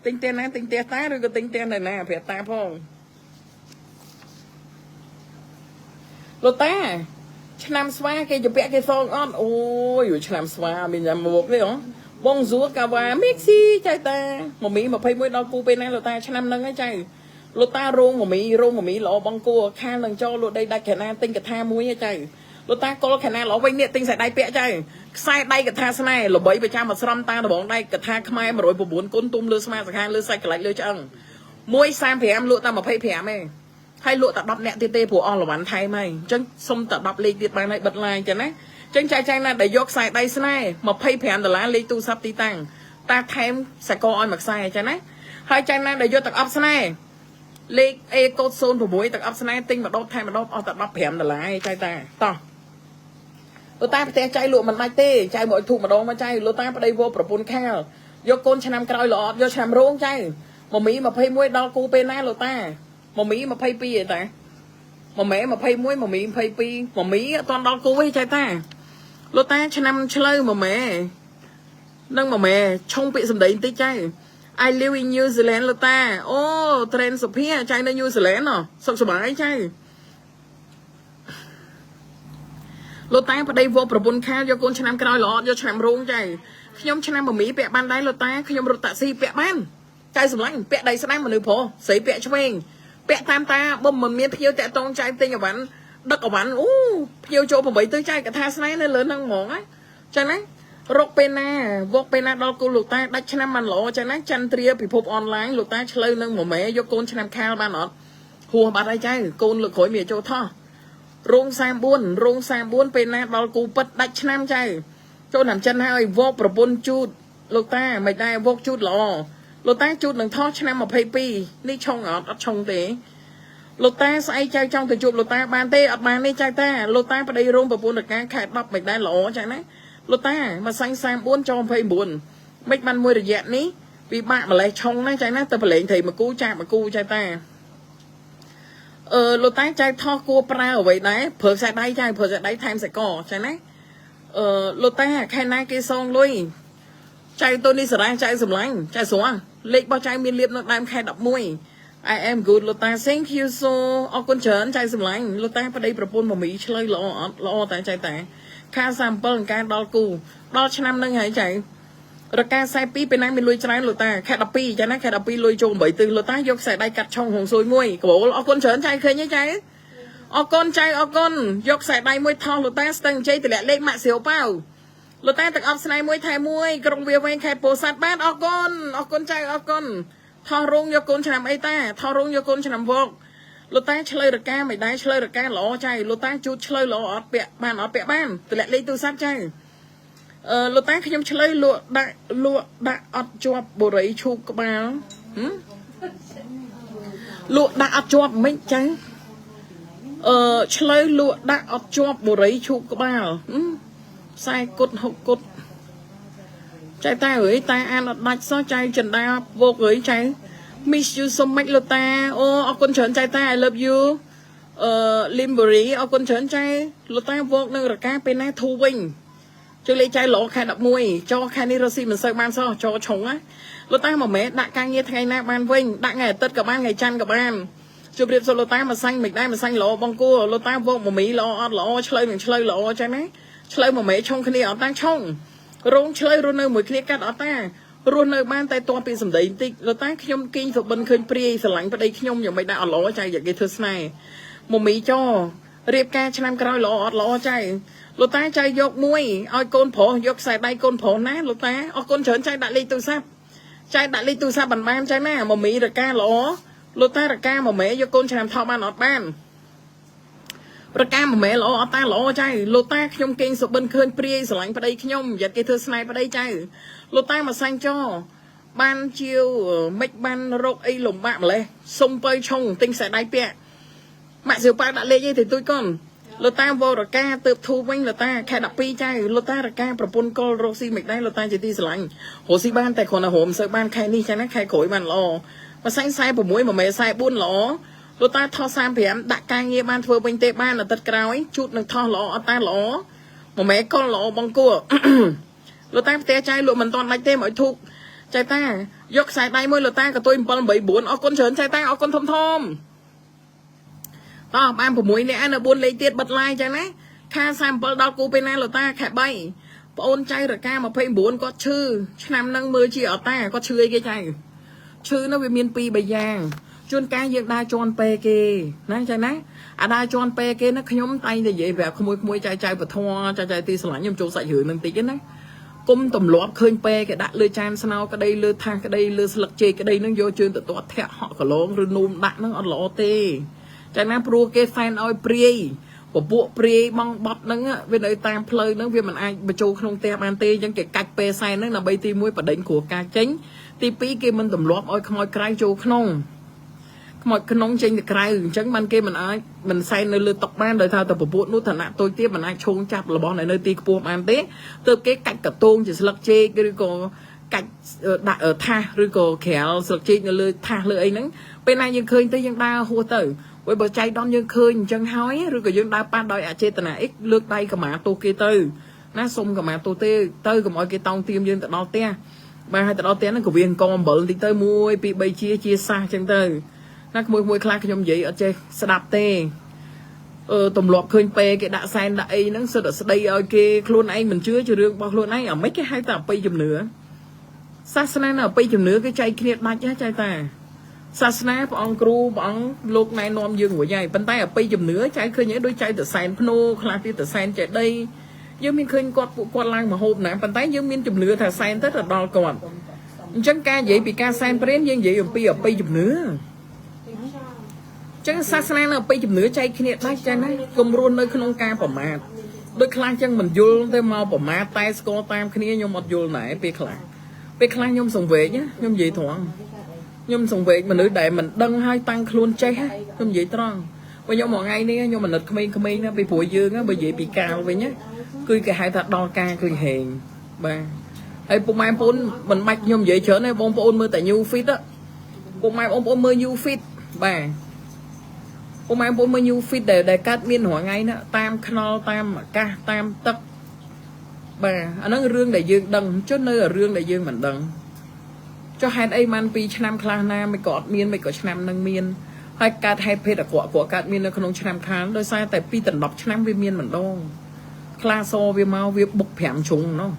A: ទិញផ្ទះណាទិញផ្ទះតាឬក៏ទិញផ្ទះនៅណាប្រាប់តាផងលោកតា ឆ្នាំស្វាគេជពាក់គេសងអត់អូយឆ្នាំស្វាមានញ៉ាំមកទេហ៎បងសួរកាវ៉ាមេកស៊ីចៅតាមមី21ដល់គូពេលណាលោកតាឆ្នាំហ្នឹងឯងចៅលោកតារោងមមីរោងមមីល្អបងគួរខាលនឹងចូលលោកដីដាច់ខណាទិញកថាមួយឯងចៅលោកតាកុលខណាល្អវិញនេះទិញខ្សែដៃពាក់ចៅខ្សែដៃកថាស្នេហ៍ល្បីប្រចាំអាស្រមតាដបងដៃកថាខ្មែរ109គុណទុំលើស្មាសង្ខាលើសាច់កលាច់លើឆ្អឹង135លក់តែ25ឯង ហើយលក់តែ10នាក់ទៀតទេព្រោះអស់លវ៉ាន់ថែមហើយអញ្ចឹងសុំតែ10លេខទៀតបានហើយបិទឡាយអញ្ចឹងណាអញ្ចឹងចែកចែងណាដែលយកខ្សែដៃស្នេហ៍25ដុល្លារលេខទូរស័ព្ទទីតាំងតាថែមសាកឲ្យមួយខ្សែអញ្ចឹងណាហើយចែងណាដែលយកទឹកអប់ស្នេហ៍លេខ A កូដ06ទឹកអប់ស្នេហ៍ទិញម្ដងថែមម្ដងអស់តែ15ដុល្លារឯងចែកតាតោះលោកតាផ្ទះចៃលក់មិនដាច់ទេចៅមកឲ្យធូបម្ដងមកចៅលោកតាប្តីវោប្រពន្ធខាលយកកូនឆ្នាំក្រោយល្អអត់យកឆ្នាំរោងចៅមមី21ដល់គូពេលណាលោកតាមមី22ឯតាមមី21មមី22មមីអត់ទាន់ដល់គូទេចៅតាលោកតាឆ្នាំឆ្លូវមមីនឹងមមីឆុងពាក្យសម្ដីបន្តិចចៅ I live in New Zealand លោកតាអូ train សុភាចៅនៅ New Zealand ហ៎សុខសប្បាយចៅ លោកតាប្តីវកប្រពន្ធខាលយកកូនឆ្នាំក្រោយល្អយកឆ្នាំរោងចៅខ្ញុំឆ្នាំមមីពាក់បានដែរលោកតាខ្ញុំរត់តាក់ស៊ីពាក់បានចៅសម្លាញ់ពាក់ដៃស្ដាំមនុស្សប្រុសស្រីពាក់ឆ្វេងពាក់តាមតាបើមិនមានភ្ញៀវតាក់តងចៅទិញអវ៉ាន់ដឹកអវ៉ាន់អូភ្ញៀវចូល8ទិសចៅកថាស្នេហ៍នៅលើហ្នឹងហ្មងណាចឹងណារកពេលណាវកពេលណាដល់គូលោកតាដាច់ឆ្នាំបានល្អចឹងណាចន្ទ្រាពិភពអនឡាញលោកតាឆ្លូវនឹងមួយម៉ែយកកូនឆ្នាំខាលបានអត់ហួសបាត់ហើយចៅកូនលើកក្រោយមានចូលថោះ រោង34រោង34ពេលណាដល់គូពិតដាច់ឆ្នាំចៅចូលឆ្នាំចិនហើយវកប្រពន្ធជូតលោកតាមិនដែរវកជូតល្អលោកតាជូតនឹងថោះឆ្នាំ22នេះឆុងអត់អត់ឆុងទេលោកតាស្អែកចៅចង់ទៅជួបលោកតាបានទេអត់បានទេចៅតាលោកតាប្តីរោងប្រពន្ធរកាខែ10មិនដែរល្អចៅណាលោកតាមួយសាញ់34ច29មិនបានមួយរយៈនេះពិបាកម្លេះឆុងណាចៅណាទៅប្រឡែងត្រីមកគូចាក់មកគូចៅតា អឺលោកតាចៅថោះគួរប្រើអ្វីដែរប្រើខ្សែដៃចៅប្រើខ្សែដៃថែមសាច់កចៅណាអឺលោកតាខែណាគេសងលុយចៅតូនេះសរាចៅសម្លាញ់ចៅស្រួលលេខរបស់ចៅមានលៀបនៅដើមខែ11 I am good លោកតា thank you so អរគុណច្រើនចៅសម្លាញ់លោកតាប្តីប្រពន្ធមមីឆ្លើយល្អអត់ល្អតែចៅតាខា37ការដល់គូដល់ឆ្នាំនឹងហើយចៅរកា42ពេលណាមានលុយច្រើនលោកតាខែ12ចាណាខែ12លុយចូល8ទិសលោកតាយកខ្សែដៃកាត់ឆុងហងស៊ុយមួយកបូលអរគុណច្រើនចៅឃើញទេចៅអរគុណចៅអរគុណយកខ្សែដៃមួយថោះលោកតាស្ទឹងជ័យតម្លាក់លេខម៉ាក់សៀវប៉ាវលោកតាទឹកអប់ស្នៃមួយថែមួយក្រុងវាវែងខេត្តពោធិ៍សាត់បានអរគុណអរគុណចៅអរគុណថោះរោងយកកូនឆ្នាំអីតាថោះរោងយកកូនឆ្នាំវកលោកតាឆ្លើយរកាមិនដែរឆ្លើយរកាល្អចៅលោកតាជូតឆ្លើយល្អអត់ពាក់បានអត់ពាក់បានតម្លាក់លេខទូរស័ព្ទចៅ អឺលោកតាខ្ញុំឆ្លើយលក់ដាក់លក់ដាក់អត់ជាប់បុរីឈូកក្បាលហឹមលក់ដាក់អត់ជាប់មិនចឹងអឺឆ្លើយលក់ដាក់អត់ជាប់បុរីឈូកក្បាលហឹមខ្សែគុតហុកគុតចៃតាអើយតាអានអត់ដាច់សោះចៃចិន្តាវោកអើយចៃ miss you so much លោកតាអូអរគុណច្រើនចៃតា I love you អឺ Limbury អរគុណច្រើនចៃលោកតាវោកនឹងរកាពេលណាធូរវិញ ជួយលេខចៃល្អខែ11ចោខែនេះរស់ស៊ីមិនសូវបានសោះចោឆុងណាលោកតាមួយម៉ែដាក់ការងារថ្ងៃណាបានវិញដាក់ថ្ងៃអាទិត្យក៏បានថ្ងៃច័ន្ទក៏បានជម្រាបសួរលោកតាមួយសាញ់មិនដែរមួយសាញ់ល្អបងគួរលោកតាវោកមមីល្អអត់ល្អឆ្លើយនឹងឆ្លើយល្អចឹងណាឆ្លើយមួយម៉ែឆុងគ្នាអត់តាឆុងរោងឆ្លើយរស់នៅមួយគ្នាកាត់អត់តារស់នៅបានតែតពីសម្ដីបន្តិចលោកតាខ្ញុំគីងសុបិនឃើញព្រាយស្រឡាញ់ប្តីខ្ញុំយ៉ាងមិនដែរអត់ល្អចៃយ៉ាងគេធ្វើស្នេហ៍មមីចោរៀបការឆ្នាំក្រោយល្អអត់ល្អចៃលោកតាចៃយកមួយឲ្យកូនប្រុសយកខ្សែដៃកូនប្រុសណាលោកតាអរគុណច្រើនចៃដាក់លេខទូរស័ព្ទចៃដាក់លេខទូរស័ព្ទបានបានចៃណាមមីរកាល្អលោកតារកាមមេយកកូនឆ្នាំថោបានអត់បានរកាមមេល្អអត់តាល្អចៅលោកតាខ្ញុំគេងសុបិនឃើញព្រាយស្រឡាញ់ប្តីខ្ញុំយ៉ាត់គេធ្វើស្នេហ៍ប្តីចៅលោកតាមកសាញ់ចោបានជាវមិនបានរកអីលំបាកម្លេះសុំបើឆុងទិញខ្សែដៃពាក់ម៉ាក់សៀវប៉ាដាក់លេខអីទៅទួយកូនលោកតាវរកាទៅធូវិញលោកតាខែ12ចៅលោកតារកាប្រពន្ធកុលរកស៊ីមិនដែរលោកតាជាទីស្រឡាញ់រកស៊ីបានតែគ្រាន់តែរមមិនសូវបានខែនេះចឹងណាខែក្រោយបានល្អមួយសាញ់46មួយមេ44ល្អលោកតាថោះ35ដាក់ការងារបានធ្វើវិញទេបានអាទិត្យក្រោយជូតនឹងថោះល្អអត់តាល្អមួយមេកុលល្អបងគួរ លោកតាផ្ទះចៃលក់មិនតាន់ដាច់ទេមកឲ្យធូកចៃតាយកខ្សែដៃមួយលោកតាកតុយ7 8 9អរគុណច្រើនចៃតាអរគុណធំធំតោះបាន6នាក់នៅ4លេខទៀតបិទ line ចឹងណាខា37ដល់គូពេលណាលោកតាខែ3ប្អូនចៅរកា29គាត់ឈឺឆ្នាំហ្នឹងមើលជាអត់តាគាត់ឈឺអីគេចៅឈឺនោះវាមាន2 3យ៉ាងជួនកាលយើងដើរជន់ពេគេណាចឹងណាអាដើរជន់ពេគេណាខ្ញុំតែងតែនិយាយប្រាប់ក្មួយក្មួយចៅចៅពធចៅចៅទីស្រឡាញ់ខ្ញុំចូលសាច់រឿងនឹងតិចណាគុំទម្លាប់ឃើញពេគេដាក់លើចានស្នោក្តីលើថាសក្តីលើស្លឹកចេកក្តីនឹងយកជើងទៅទាត់ធាក់ហក់កឡងឬនូមដាក់នឹងអត់ល្អទេចឹងណាព្រោះគេសែនឲ្យព្រាយពពួកព្រាយបងបត់ហ្នឹងវានៅតាមផ្លូវហ្នឹងវាមិនអាចបញ្ចូលក្នុងផ្ទះបានទេអញ្ចឹងគេកាច់ពេសែនហ្នឹងដើម្បីទី1បដិញគ្រោះការចេញទី2គេមិនទម្លាប់ឲ្យខ្មោចក្រៅចូលក្នុងខ្មោចក្នុងចេញទៅក្រៅអញ្ចឹងបានគេមិនអាចមិនសែននៅលើតុបានដោយថាតែពពួកនោះឋានៈតូចទៀតមិនអាចឈោងចាប់របស់នៅទីខ្ពស់បានទេទើបគេកាច់កតងជាស្លឹកចេកឬក៏កាច់ដាក់ថាសឬក៏ក្រាលស្លឹកចេកនៅលើថាសលើអីហ្នឹងពេលណាយើងឃើញទៅយើងដើរហួសទៅព្រោះបើចៃដន្យយើងឃើញអញ្ចឹងហើយឬក៏យើងដើរប៉ះដោយអចេតនាអីលើកដៃកម្មាទោសគេទៅណាសុំកម្មាទោសទេទៅកុំឲ្យគេតោងទៀមយើងទៅដល់ផ្ទះបាទហើយទៅដល់ផ្ទះហ្នឹងក៏វាអង្គអំបិលបន្តិចទៅ1 2 3ជាជាសះអញ្ចឹងទៅណាក្មួយមួយខ្លះខ្ញុំនិយាយអត់ចេះស្ដាប់ទេ ទម្លាប់ឃើញពេគេដាក់សែនដាក់អីហ្នឹងសិតតែស្ដីឲ្យគេខ្លួនឯងមិនជឿជារឿងរបស់ខ្លួនឯងអាម៉េចគេហៅថាអបិយជំនឿសាសនានៅអបិយជំនឿគេចែកគ្នាដាច់ណាចែកតាសាសនាព្រះអង្គគ្រូព្រះអង្គលោកណែនាំយើងរួចហើយប៉ុន្តែអបិយជំនឿចែកឃើញឯងដូចចែកទៅសែនភ្នោខ្លះទៀតទៅសែនចេតិយយើងមានឃើញគាត់ពួកគាត់ឡើងមកហូបណាប៉ុន្តែយើងមានជំនឿថាសែនទៅទៅដល់គាត់អញ្ចឹងការនិយាយពីការសែនព្រេនយើងនិយាយអំពីអបិយជំនឿចឹងសាសនានៅអបិយជំនឿចែកគ្នាដាច់ចឹងណាកុំរួននៅក្នុងការប្រមាថដូចខ្លះចឹងមិនយល់ទៅមកប្រមាថតែស្គាល់តាមគ្នាខ្ញុំអត់យល់ណែពេលខ្លះខ្ញុំសង្វេគខ្ញុំនិយាយត្រង់ខ្ញុំសង្វេគមនុស្សដែលមិនដឹងហើយតាំងខ្លួនចេះខ្ញុំនិយាយត្រង់បើខ្ញុំមួយថ្ងៃនេះខ្ញុំអាណិតក្មេងៗណាពីព្រោះយើងបើនិយាយពីកាលវិញណាគឺគេហៅថាដល់ការឃើញហេងបាទហើយពុកម៉ែបងប្អូនមិនបាច់ខ្ញុំនិយាយច្រើនទេបងប្អូនមើលតែ new feed ពុកម៉ែបងប្អូនមើល new feed បាទពុកម៉ែបងប្អូនមើល new feed ដែលកើតមានរាល់ថ្ងៃណាតាមខ្នល់តាមអាកាសតាមទឹកបាទអាហ្នឹងរឿងដែលយើងដឹងចុះនៅរឿងដែលយើងមិនដឹងចុះហេតុអីបានពីឆ្នាំខ្លះណាមិនក៏អត់មានមិនក៏ឆ្នាំនឹងមានហើយកើតហេតុភេទអាក្រក់ក៏កើតមាននៅក្នុងឆ្នាំខាងដោយសារតែពីដណ្ដប់ឆ្នាំវាមានម្ដងខ្លាសវាមកវាបុក5ជ្រុងណោះ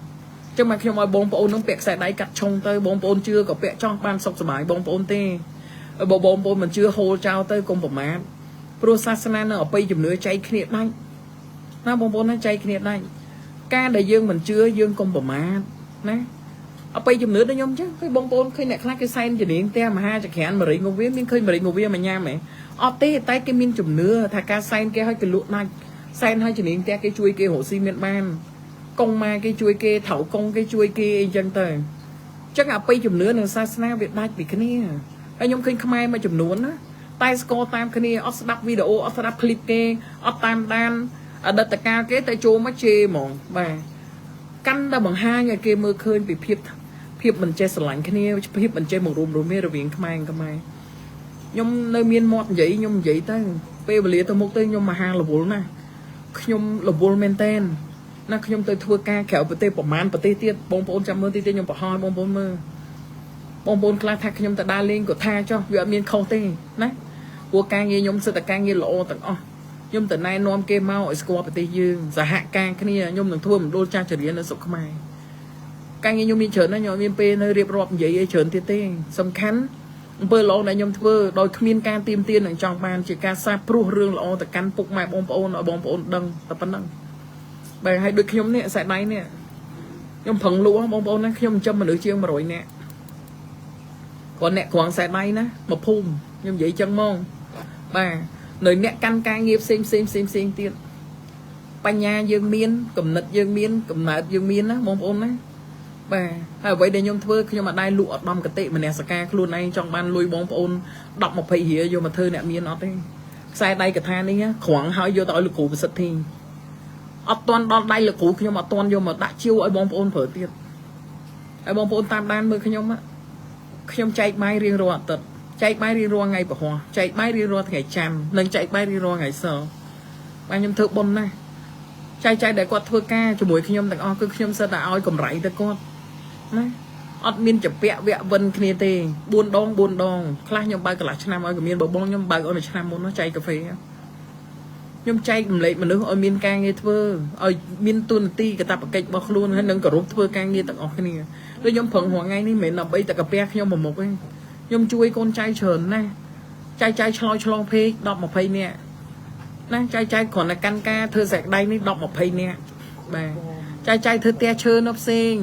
A: ចឹងមកខ្ញុំឲ្យបងប្អូននឹងពាក់ខ្សែដៃកាត់ឆុងទៅបងប្អូនជឿក៏ពាក់ចង់បានសុខសប្បាយបងប្អូនទេបើបងប្អូនមិនជឿហូលចោលទៅកុំប្រមាថព្រោះសាសនានៅអបិយជំនឿចែកគ្នាដាច់ណាបងប្អូនណាចែកគ្នាដាច់ការដែលយើងមិនជឿយើងកុំប្រមាថណាអបិយជំនឿដូចខ្ញុំចឹងឃើញបងប្អូនឃើញអ្នកខ្លះគេសែនជំនាញផ្ទះមហាចក្រានមរិញងវាមានឃើញមរិញងវាមកញ៉ាំហ៎អត់ទេតែគេមានជំនឿថាការសែនគេឲ្យគេលក់ដាច់សែនឲ្យជំនាញផ្ទះគេជួយគេរកស៊ីមានបានកងម៉ាគេជួយគេថៅកងគេជួយគេអីចឹងទៅចឹងអបិយជំនឿនិងសាសនាវាដាច់ពីគ្នាហើយខ្ញុំឃើញខ្មែរមួយចំនួនណាតែស្គាល់តាមគ្នាអត់ស្ដាប់វីដេអូអត់ស្ដាប់ឃ្លីបគេអត់តាមដានអតីតកាលគេតែចូលមកជេរហ្មងបាទកាន់តែបង្ហាញឲ្យគេមើលឃើញពីភាពមិនចេះស្រឡាញ់គ្នាភាពមិនចេះមករួមរមារវាងខ្មែរនិងខ្មែរខ្ញុំនៅមានមាត់និយាយខ្ញុំនិយាយទៅពេលវេលាទៅមុខទៅខ្ញុំមហារវល់ណាស់ខ្ញុំរវល់មែនតែនណាខ្ញុំទៅធ្វើការក្រៅប្រទេសប្រមាណប្រទេសទៀតបងប្អូនចាំមើលទីទៀតខ្ញុំបង្ហោះឲ្យបងប្អូនមើលបងប្អូនខ្លះថាខ្ញុំទៅដើរលេងក៏ថាចុះវាអត់មានខុសទេណាព្រោះការងារខ្ញុំសិតតែការងារល្អទាំងអស់ខ្ញុំទៅណែនាំគេមកឲ្យស្គាល់ប្រទេសយើងសហការគ្នាខ្ញុំនឹងធ្វើមណ្ឌលចាស់ចរិយានៅស្រុកខ្មែរការងារខ្ញុំមានច្រើនណាស់ខ្ញុំអត់មានពេលនៅរៀបរាប់និយាយអីច្រើនទៀតទេសំខាន់អំពើល្អដែលខ្ញុំធ្វើដោយគ្មានការទៀមទានឹងចង់បានជាការសាបព្រោះរឿងល្អទៅកាន់ពុកម៉ែបងប្អូនឲ្យបងប្អូនដឹងតែប៉ុណ្្នឹងបាទហើយដូចខ្ញុំនេះខ្សែដៃនេះខ្ញុំប្រឹងលក់បងប្អូនណាខ្ញុំចិញ្ចឹមមនុស្សជាង100នាក់គាត់អ្នកក្រងខ្សែដៃណាមកភូមិខ្ញុំនិយាយចឹងហ្មងបាទនៅអ្នកកាន់ការងារផ្សេងផ្សេងផ្សេងផ្សេងទៀតបញ្ញាយើងមានកំណត់យើងមានកំណើតយើងមានណាបងប្អូនណាបាទហើយអ្វីដែលខ្ញុំធ្វើខ្ញុំអត់ដែរលក់ឧត្តមគតិមនសិការខ្លួនឯងចង់បានលុយបងប្អូន10 20រៀលយកមកធ្វើអ្នកមានអត់ទេខ្សែដៃកថានេះក្រងហើយយកទៅឲ្យលោកគ្រូប្រសិទ្ធធីអត់ទាន់ដល់ដៃលោកគ្រូខ្ញុំអត់ទាន់យកមកដាក់ជាវឲ្យបងប្អូនប្រើទៀតហើយបងប្អូនតាមដានមើលខ្ញុំខ្ញុំចែកបាយរៀងរាល់អាទិត្យចែកបាយរៀងរាល់ថ្ងៃពហុចែកបាយរៀងរាល់ថ្ងៃច័ន្ទនិងចែកបាយរៀងរាល់ថ្ងៃសៅរ៍បាទខ្ញុំធ្វើបុណ្យណាស់ចែកចែកដែលគាត់ធ្វើការជាមួយខ្ញុំទាំងអស់គឺខ្ញុំសិតតែឲ្យកម្រៃទៅគាត់ណាអត់មានចពាក់វៈវិនគ្នាទេ4ដង4ដងខ្លះខ្ញុំបើកកន្លះឆ្នាំឲ្យក៏មានបើបងខ្ញុំបើកឲ្យមួយឆ្នាំមុនចែកកាហ្វេខ្ញុំចែករំលែកមនុស្សឲ្យមានការងារធ្វើឲ្យមានទួនាទីកាតព្វកិច្ចរបស់ខ្លួនហើយនឹងគោរពធ្វើការងារទាំងអស់គ្នាដូចខ្ញុំប្រឹងរាល់ថ្ងៃនេះមិនមែនដើម្បីតែកាពះខ្ញុំមួយមុខទេខ្ញុំជួយកូនចៅច្រើនណាស់ចែកចែកឆ្លោយឆ្លងពេក10 20នាក់ណាចែកចែកគ្រាន់តែកាន់ការធ្វើស្រែកដៃនេះ10 20នាក់បាទចែកចែកធ្វើផ្ទះឈើនៅផ្សេង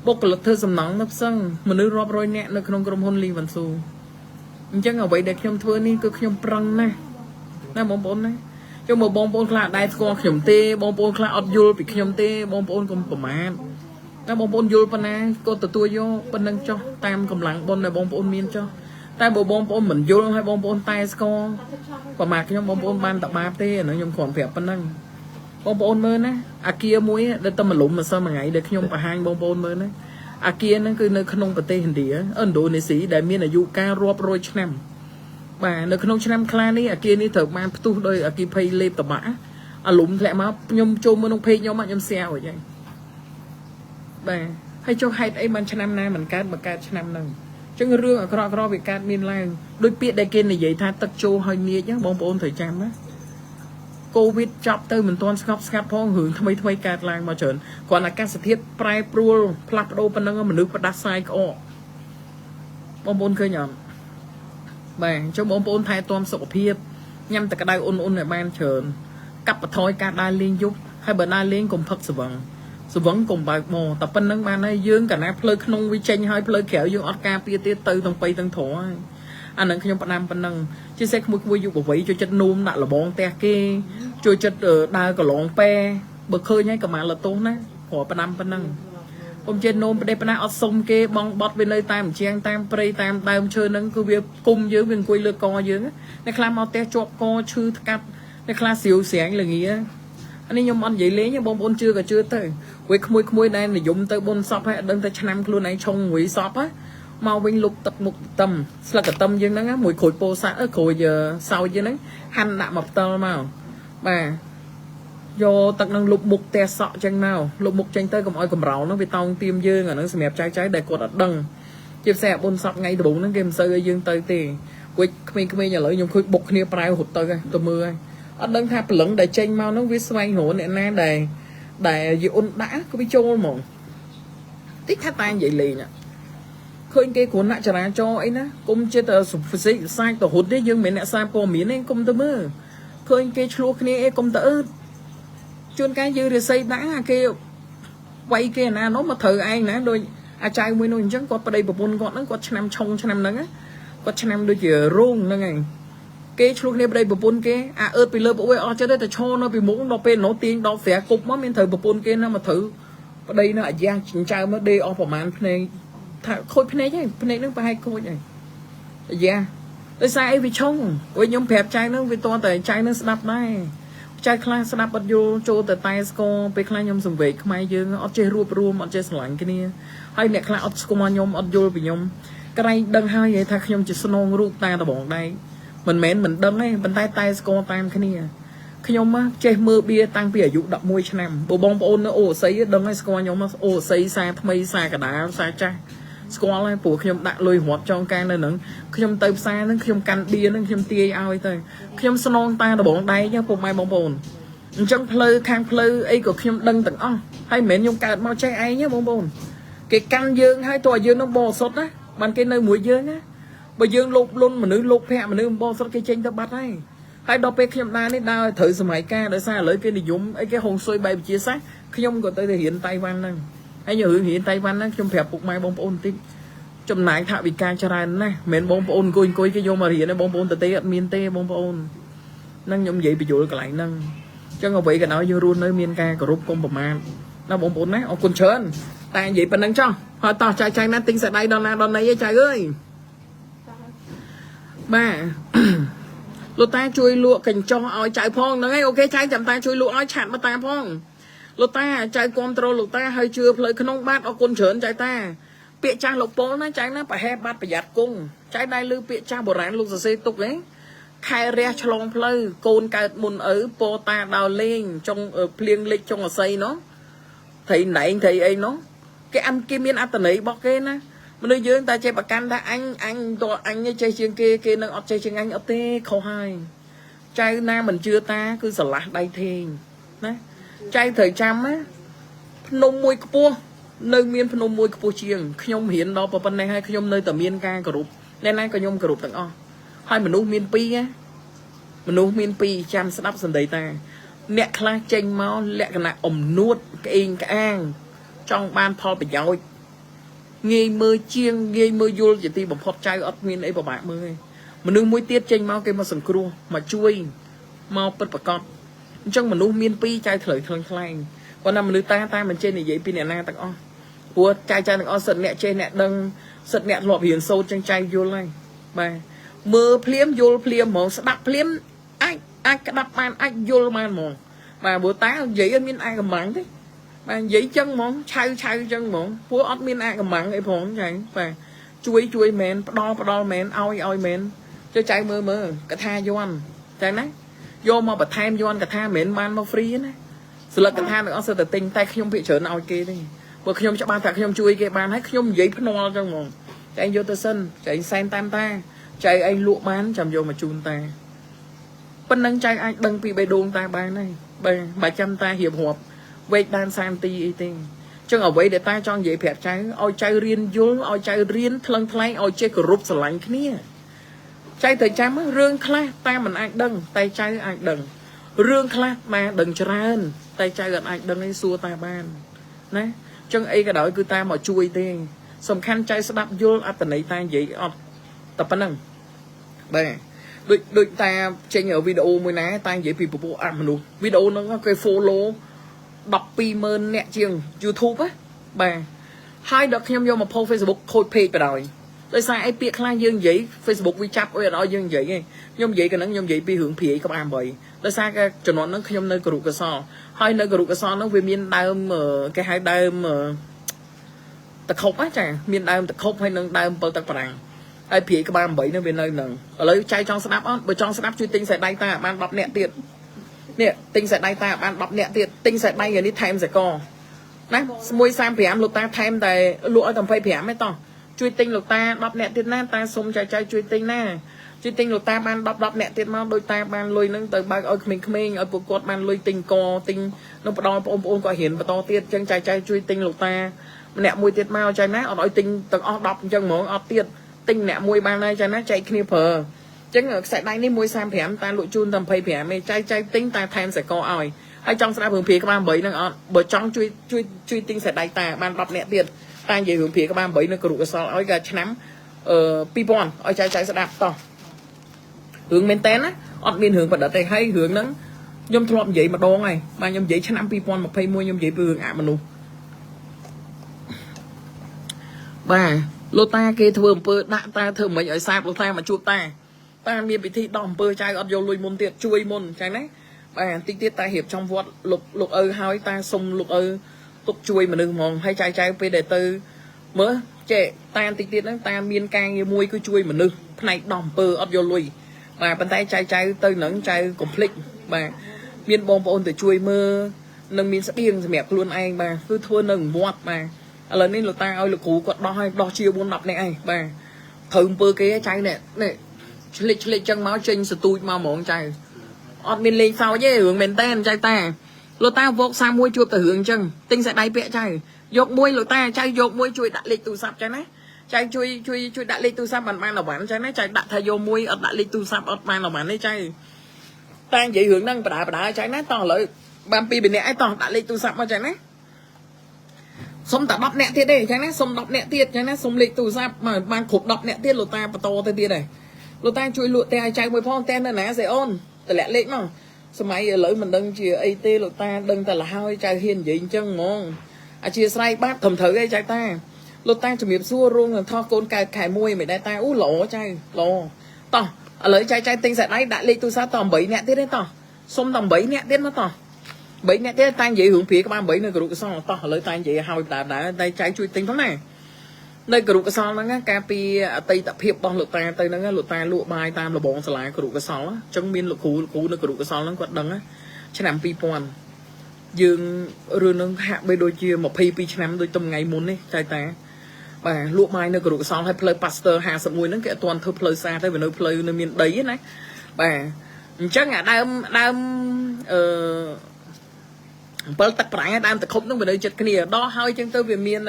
A: បុគ្គលិកធ្វើសំណង់នៅផ្សឹងមនុស្សរាប់រយនាក់នៅក្នុងក្រុមហ៊ុនលីវ៉ាន់ស៊ូអញ្ចឹងអ្វីដែលខ្ញុំធ្វើនេះគឺខ្ញុំប្រឹងណាស់ណាបងប្អូនណាចុះមកបងប្អូនខ្លះដែរស្គាល់ខ្ញុំទេបងប្អូនខ្លះអត់យល់ពីខ្ញុំទេបងប្អូនកុំប្រមាថតែបងប្អូនយល់ប៉ុណ្ណាក៏ទទួលយកប៉ុណ្ណឹងចុះតាមកម្លាំងបុណ្យដែលបងប្អូនមានចុះតែបើបងប្អូនមិនយល់ហើយបងប្អូនតែស្គាល់ប្រមាថខ្ញុំបងប្អូនបានតបាបទេអានោះខ្ញុំគ្រាន់ប្រាប់ប៉ុណ្ណឹងបងប្អូនមើលណាអាគារមួយដែលតែមលុំម្សិលមួយថ្ងៃដែលខ្ញុំបង្ហាញបងប្អូនមើលណាអាគារហ្នឹងគឺនៅក្នុងប្រទេសឥណ្ឌាឥណ្ឌូនេស៊ីដែលមានអាយុកាលរាប់រយឆ្នាំបាទនៅក្នុងឆ្នាំខ្លះនេះអាគារនេះត្រូវបានផ្ទុះដោយអគ្គិភ័យលេបតបាក់អាលុំធ្លាក់មកខ្ញុំចូលមើលក្នុងเพจខ្ញុំខ្ញុំ share រួចហើយបាទហើយចុះហេតុអីបានឆ្នាំណាមិនកើតមកកើតឆ្នាំហ្នឹងអញ្ចឹងរឿងអាក្រក់ៗវាកើតមានឡើងដោយពាក្យដែលគេនិយាយថាទឹកចូលហើយនាចបងប្អូនត្រូវចាំណា កូវីដចប់ទៅមិនទាន់ស្ងប់ស្ងាត់ផងរឿងថ្មីថ្មីកើតឡើងមកច្រើនគ្រាន់អាកាសធាតុប្រែប្រួលផ្លាស់ប្ដូរប៉ុណ្ណឹងមនុស្សផ្ដាសាយក្អកបងប្អូនឃើញអត់បាទអញ្ចឹងបងប្អូនថែទាំសុខភាពញ៉ាំតែក្តៅអ៊ុនអ៊ុនឲ្យបានច្រើនកាប់បន្ថយការដើរលេងយប់ហើយបើដើរលេងកុំផឹកស្វឹងស្វឹងកុំបើកមកតែប៉ុណ្្នឹងបានហើយយើងកាលណាផ្លូវក្នុងវាចេញហើយផ្លូវក្រៅយើងអត់ការពារទៀតទៅទាំងបីទាំងត្រហើយអានឹងខ្ញុំផ្ដាំប៉ុណ្្នឹងជាពិសេសក្មួយៗយុវវ័យចូលចិត្តនោមដាក់លបងផ្ទះគេចូលចិត្តដើរកន្លងពែបើឃើញហើយកម្មាលទោសណាព្រោះផ្ដាំប៉ុណ្្នឹង កុំចេះនោមប្រទេសប៉ុណ្ណាអត់សុំគេបងបត់វានៅតាមជាងតាមព្រៃតាមដើមឈើហ្នឹងគឺវាគុំយើងវាអង្គុយលើកយើងអ្នកខ្លះមកផ្ទះជាប់កឈឺថ្កាត់អ្នកខ្លះស្រាវស្រាងល្ងាអានេះខ្ញុំអត់និយាយលេងទេបងប្អូនជឿក៏ជឿទៅវាក្មួយៗដែលនិយមទៅបុណ្យសពហើយអត់ដឹងតែឆ្នាំខ្លួនឯងឆុងមួយសពហ៎មកវិញលុបទឹកមុខតឹមស្លឹកកតឹមយើងហ្នឹងមួយក្រូចពោសាក់ក្រូចសោយយើងហ្នឹងហាន់ដាក់មកផ្តិលមកបាទ យកទឹកនឹងលុបមុខផ្ទះសក់ចឹងមកលុបមុខចេញទៅកុំឲ្យកម្រោលហ្នឹងវាតោងទៀមយើងអាហ្នឹងសម្រាប់ចៅចៅដែលគាត់អត់ដឹងជាពិសេសអាបុណ្យសពថ្ងៃដំបូងហ្នឹងគេមិនសូវឲ្យយើងទៅទេគួចក្មេងៗឥឡូវខ្ញុំឃើញបុកគ្នាប្រែរត់ទៅហើយទៅមើលហើយអត់ដឹងថាព្រលឹងដែលចេញមកហ្នឹងវាស្វែងរកអ្នកណាដែលដែលយីអ៊ុនដាក់ក៏វាចូលហ្មងតិចថាតានិយាយលេងឃើញគេគ្រោះថ្នាក់ចរាចរណ៍អីណាគុំចិត្តហ្វីសិកសាច់ទៅរត់ទេយើងមិនមែនអ្នកសារព័ត៌មានទេគុំទៅមើលឃើញគេឆ្លោះគ្នាអីគុំទៅអឺ ជួនកាលយើងរិស័យដាក់អាគេវាយគេណានោះមកត្រូវឯងណាដូចអាចៅមួយនោះអញ្ចឹងគាត់ប្តីប្រពន្ធគាត់ហ្នឹងគាត់ឆ្នាំឆុងឆ្នាំហ្នឹងគាត់ឆ្នាំដូចជារោងហ្នឹងឯងគេឆ្លោះគ្នាប្តីប្រពន្ធគេអាអឺតពីលើប្អូយអស់ចិត្តតែឈរនៅពីមុខដល់ពេលនោះទាញដល់ស្រាគប់មកមានត្រូវប្រពន្ធគេណាមកត្រូវប្តីនោះអាយ៉ាចិញ្ចើមមកដេអស់ប្រហែលភ្នែកថាខូចភ្នែកហ្នឹងភ្នែកហ្នឹងប្រហែលខូចហើយអាយ៉ាដោយសារអីវាឆុងព្រោះខ្ញុំប្រាប់ចៅហ្នឹងវាតតែចៅហ្នឹងស្ដាប់ដែរ ចៅខ្លះស្ដាប់អត់យល់ចូលតែតែស្គរពេលខ្លះខ្ញុំសង្វេគខ្មែរយើងអត់ចេះរួបរួមអត់ចេះស្រឡាញ់គ្នាហើយអ្នកខ្លះអត់ស្គាល់ខ្ញុំអត់យល់ពីខ្ញុំក្រែងដឹងហើយថាខ្ញុំជាស្នងរូបតាដបងដែកមិនមែនមិនដឹងទេប៉ុន្តែតែស្គរតាមគ្នាខ្ញុំចេះមើលបៀតាំងពីអាយុ11ឆ្នាំបើបងប្អូននៅអូស័យដឹងហើយស្គាល់ខ្ញុំអូស័យសាថ្មីសាកដាលសាចាស់ស្គាល់ហើយព្រោះខ្ញុំដាក់លុយរត់ចងការនៅនឹងខ្ញុំទៅផ្សារនឹងខ្ញុំកាន់បៀនឹងខ្ញុំទាយឲ្យទៅខ្ញុំស្នងតាដបងដែកពុកម៉ែបងប្អូនអញ្ចឹងផ្លូវខាងផ្លូវអីក៏ខ្ញុំដឹងទាំងអស់ហើយមិនមែនខ្ញុំកើតមកចេះឯងទេបងប្អូនគេកាន់យើងហើយតើយើងនឹងបរិសុទ្ធណាបានគេនៅមួយយើងណាបើយើងលោភលន់មនុស្សលោភភៈមនុស្សបរិសុទ្ធគេចេញទៅបាត់ហើយហើយដល់ពេលខ្ញុំដើរនេះដើរឲ្យត្រូវសម័យកាលដោយសារឥឡូវគេនិយមអីគេហុងស៊ុយបែបវិទ្យាសាស្ត្រខ្ញុំក៏ទៅទៅរៀនតៃវ៉ាន់ហ្នឹងហើយរឿងរៀនតៃវ៉ាន់ហ្នឹងខ្ញុំប្រាប់ពុកម៉ែបងប្អូនបន្តិចចំណាយថវិកាច្រើនណាស់មិនមែនបងប្អូនអង្គុយអង្គុយគេយកមករៀនទេបងប្អូនទៅទេអត់មានទេបងប្អូនហ្នឹងខ្ញុំនិយាយបញ្យល់កន្លែងហ្នឹងអញ្ចឹងអ្វីក៏ដោយយើងរស់នៅមានការគោរពកុំប្រមាថណាបងប្អូនណាអរគុណច្រើនតែនិយាយប៉ុណ្្នឹងចុះហើយតោះចែកចែកណាទិញសដៃដល់ណាដល់ណីឯងចៅអើយបាទ លោកតាជួយលក់កញ្ចុះឲ្យចៅផងហ្នឹងឯងអូខេចៅចាំតាជួយលក់ឲ្យឆាត់មកតាផងលោកតាចៅគ្រប់ត្រូលលោកតាហើយជឿផ្លូវក្នុងបាទអរគុណច្រើនចៅតាពាក្យចាស់លោកពលណាចៅណាប្រហែលបាត់ប្រយ័ត្នគង់ចៅដែរឮពាក្យចាស់បុរាណលោកសរសេរទុកឯងខែរះឆ្លងផ្លូវកូនកើតមុនឪពោតាដើរលេងចុងភ្លៀងលិចចុងអស័យនោះត្រីណែងត្រីអីនោះគេអានគេមានអត្តន័យរបស់គេណាមនុស្សយើងតែចេះប្រកាន់ថាអញអញតអញចេះជាងគេគេនឹងអត់ចេះជាងអញអត់ទេខុសហើយចៅណាមិនជឿតាគឺស្រឡះដៃធេងណាចៅត្រូវចាំណាភ្នំមួយខ្ពស់នៅមានភ្នំមួយខ្ពស់ជាងខ្ញុំរៀនដល់ប៉ុណ្ណេះហើយខ្ញុំនៅតែមានការគោរពអ្នកណាក៏ខ្ញុំគោរពទាំងអស់ហើយមនុស្សមានពីរណាមនុស្សមានពីរចាំស្ដាប់សម្ដីតាអ្នកខ្លះចេញមកលក្ខណៈអំនួតក្អេងក្អាងចង់បានផលប្រយោជន៍ងាយមើលជាងងាយមើលយល់ជាទីបំផុតចៅអត់មានអីពិបាកមើលទេមនុស្សមួយទៀតចេញមកគេមកសង្គ្រោះមកជួយមកពិតប្រកបអញ្ចឹងមនុស្សមានពីរចៅត្រូវថ្លឹងថ្លែងប៉ុន្តែមនុស្សតាតាមិនចេះនិយាយពីអ្នកណាទាំងអស់ព្រោះចៅចៅទាំងអស់សិតអ្នកចេះអ្នកដឹងសិតអ្នកធ្លាប់រៀនសូត្រចឹងចៅយល់ហើយបាទមើលភ្លាមយល់ភ្លាមហ្មងស្ដាប់ភ្លាមអាចអាចក្តាប់បានអាចយល់បានហ្មងបាទព្រោះតានិយាយអត់មានអាចកំបាំងទេបាទនិយាយចឹងហ្មងឆៅឆៅចឹងហ្មងព្រោះអត់មានអាចកំបាំងអីផងចៅបាទជួយជួយមែនផ្ដល់ផ្ដល់មែនឲ្យឲ្យមែនចុះចៅមើលមើលកថាយន់ចឹងណាយកមកបន្ថែមយន់កថាមិនមែនបានមកហ្វ្រីណាស្លឹកកថាទាំងអស់សិតតែទិញតែខ្ញុំភាគច្រើនឲ្យគេទេព្រោះខ្ញុំច្បាស់ថាខ្ញុំជួយគេបានហើយខ្ញុំនិយាយភ្នាល់ចឹងហ្មងចែងយកទៅសិនចែងសែនតាមតាចែងឯងលក់បានចាំយកមកជូនតា ប៉ុណ្ណឹងចៅអាចដឹងពីបេះដូងតាបានហើយបាទបើចាំតារៀបរាប់វែកដានសាមទីអីទេចឹងអ្វីដែលតាចង់និយាយប្រាប់ចៅឲ្យចៅរៀនយល់ឲ្យចៅរៀនថ្លឹងថ្លែងឲ្យចេះគោរពស្រឡាញ់គ្នាចៅត្រូវចាំរឿងខ្លះតាមិនអាចដឹងតែចៅអាចដឹងរឿងខ្លះតាដឹងច្រើនតែចៅអត់អាចដឹងឯងសួរតាបានណាចឹងអីក៏ដោយគឺតាមកជួយទេសំខាន់ចៅស្ដាប់យល់អត្តន័យតានិយាយអត់តែប៉ុណ្្នឹងបាទដូចតាចេញវីដេអូមួយណាតានិយាយពីពពួកអមនុស្សវីដេអូហ្នឹងគេ follow 120,000អ្នកជាង YouTube ណាបាទហើយដល់ខ្ញុំយកមក post Facebook ខូច page បណ្ដោយដោយសារអីពាក្យខ្លះយើងនិយាយ Facebook វាចាប់អុយអត់ឲ្យយើងនិយាយទេខ្ញុំនិយាយកណ្ដឹងខ្ញុំនិយាយពីរឿងព្រាយក្បាល8ដោយសារតែជំនាន់ហ្នឹងខ្ញុំនៅគរុកសលហើយនៅគរុកសលហ្នឹងវាមានដើមគេហៅដើមតខប់ណាចាមានដើមតខប់ហើយនឹងដើម7ទឹកប្រាំងហើយព្រាយក្បាល8ហ្នឹងវានៅហ្នឹងឥឡូវចៃចង់ស្ដាប់អត់បើចង់ស្ដាប់ជួយទិញខ្សែដៃតាបាន10នាក់ទៀតនេះទិញខ្សែដៃតាបាន10នាក់ទៀតទិញខ្សែដៃនេះថែមសកណា135លោកតាថែមតែលក់ឲ្យតែ25ទេតោះជួយទិញលោកតា10នាក់ទៀតណាតាសុំចែកចែកជួយទិញណាជួយទិញលោកតាបាន10 10នាក់ទៀតមកដោយតាបានលុយហ្នឹងទៅបើកឲ្យក្មេងៗឲ្យពួកគាត់បានលុយទិញកទិញនឹងផ្ដល់បងប្អូនគាត់រៀនបន្តទៀតអញ្ចឹងចែកចែកជួយទិញលោកតាម្នាក់មួយទៀតមកចែកណាអត់ឲ្យទិញទាំងអស់10អញ្ចឹងហ្មងអត់ទៀតទិញម្នាក់មួយបានហើយចែកណាចែកគ្នាប្រើអញ្ចឹងខ្សែដៃនេះ135តាលក់ជូនតែ25ទេចែកចែកទិញតែថែមខ្សែកឲ្យហើយចង់ស្ដាប់រឿងព្រាក្បាល8ហ្នឹងអត់បើចង់ជួយជួយជួយទិញខ្សែដៃតាបាន10នាក់ទៀតតានិយាយរឿងព្រាក្បាល8នៅគរុកសលឲ្យកាឆ្នាំអឺ2000ឲ្យចែកចែកស្ដាប់តោះរឿងមែនតើណាអត់មានរឿងប្រឌិតទេហើយរឿងហ្នឹងខ្ញុំធ្លាប់និយាយម្ដងហើយបាទខ្ញុំនិយាយឆ្នាំ2021ខ្ញុំនិយាយពីរឿងអមនុស្សបាទលោកតាគេធ្វើអំពើដាក់តាធ្វើមិនឲ្យសាបលោកតាមកជួបតាតាមានពិធីដោះអំពើចៅអត់យកលុយមុនទៀតជួយមុនអញ្ចឹងណាបាទបន្តិចទៀតតារៀបចំវត្តលោកលោកឪហើយតាសុំលោកឪទុកជួយមនុស្សហ្មងហើយចៅចៅពេលដែលទៅមើលចេះតាបន្តិចទៀតហ្នឹងតាមានការងារមួយគឺជួយមនុស្សផ្នែកដោះអំពើអត់យកលុយបាទប៉ុន្តែចៅចៅទៅនឹងចៅកុំភ្លេចបាទមានបងប្អូនទៅជួយមើលនិងមានស្បៀងសម្រាប់ខ្លួនឯងបាទគឺធ្វើនៅវត្តបាទឥឡូវនេះលោកតាឲ្យលោកគ្រូគាត់ដោះឲ្យដោះជា4 10នាក់ឯងបាទត្រូវអំពើគេចៅនេះនេះឆ្លិចឆ្លិចចឹងមកចេញសទូចមកហ្មងចៅអត់មានលេងសើចទេរឿងមែនតែនចៅតាលោកតាវក31ជួបតែរឿងចឹងទិញខ្សែដៃពាក់ចៅយកមួយលោកតាចៅយកមួយជួយដាក់លេខទូរស័ព្ទចឹងណាចៅជួយជួយជួយដាក់លេខទូរស័ព្ទបានបានអវ៉ាន់ចឹងណាចៅដាក់ថាយកមួយអត់ដាក់លេខទូរស័ព្ទអត់បានអវ៉ាន់ទេចៅតានិយាយរឿងហ្នឹងបដាបដាចៅណាតោះឥឡូវបានពីរនាក់ឯងតោះដាក់លេខទូរស័ព្ទមកចឹងណាសុំតែ10នាក់ទៀតទេចឹងណាសុំ10នាក់ទៀតចឹងណាសុំលេខទូរស័ព្ទមកបានគ្រប់10នាក់ទៀតលោកតាបន្តទៅទៀតហើយលោកតាជួយលក់ផ្ទះឲ្យចៅមួយផងផ្ទះនៅណាសេអូនតម្លាក់លេខមកសម័យឥឡូវមិនដឹងជាអីទេលោកតាដឹងតែលហើយចៅហ៊ាននិយាយអញ្ចឹងហ្មងអធិស្ឋានបាទត្រឹមត្រូវឯងចៅតាលោកតាជំរាបសួររោងនឹងថោះកូនកើតខែ1មិនដែរតាអូល្អចៅល្អតោះឥឡូវចៅចៅទិញខ្សែដៃដាក់លេខទូរស័ព្ទត8នាក់ទៀតទេតោះសុំត8នាក់ទៀតមកតោះ3នាក់ទៀតតានិយាយរឿងព្រាក្បាល8នៅគរុកសលតោះឥឡូវតានិយាយឲ្យដើមដែរតែចៅជួយទិញផងណានៅគរុកសលហ្នឹងកាលពីអតីតភាពរបស់លោកតាទៅហ្នឹងលោកតាលក់បាយតាមលបងសាលាគរុកសលអញ្ចឹងមានលោកគ្រូលោកគ្រូនៅគរុកសលហ្នឹងគាត់ដឹងឆ្នាំ2000យើងរឿងហ្នឹងហាក់បីដូចជា22ឆ្នាំដូចទំថ្ងៃមុននេះចៅតាបាទលក់បាយនៅគរុកសលហើយផ្លូវ Pasteur 51ហ្នឹងគេអត់ទាន់ធ្វើផ្លូវស្អាតទេវានៅផ្លូវនៅមានដីណាបាទអញ្ចឹងអាដើមដើមអឺ7ទឹកប្រាំងដើមតខុបហ្នឹងវានៅចិត្តគ្នាដល់ហើយអញ្ចឹងទៅវាមាន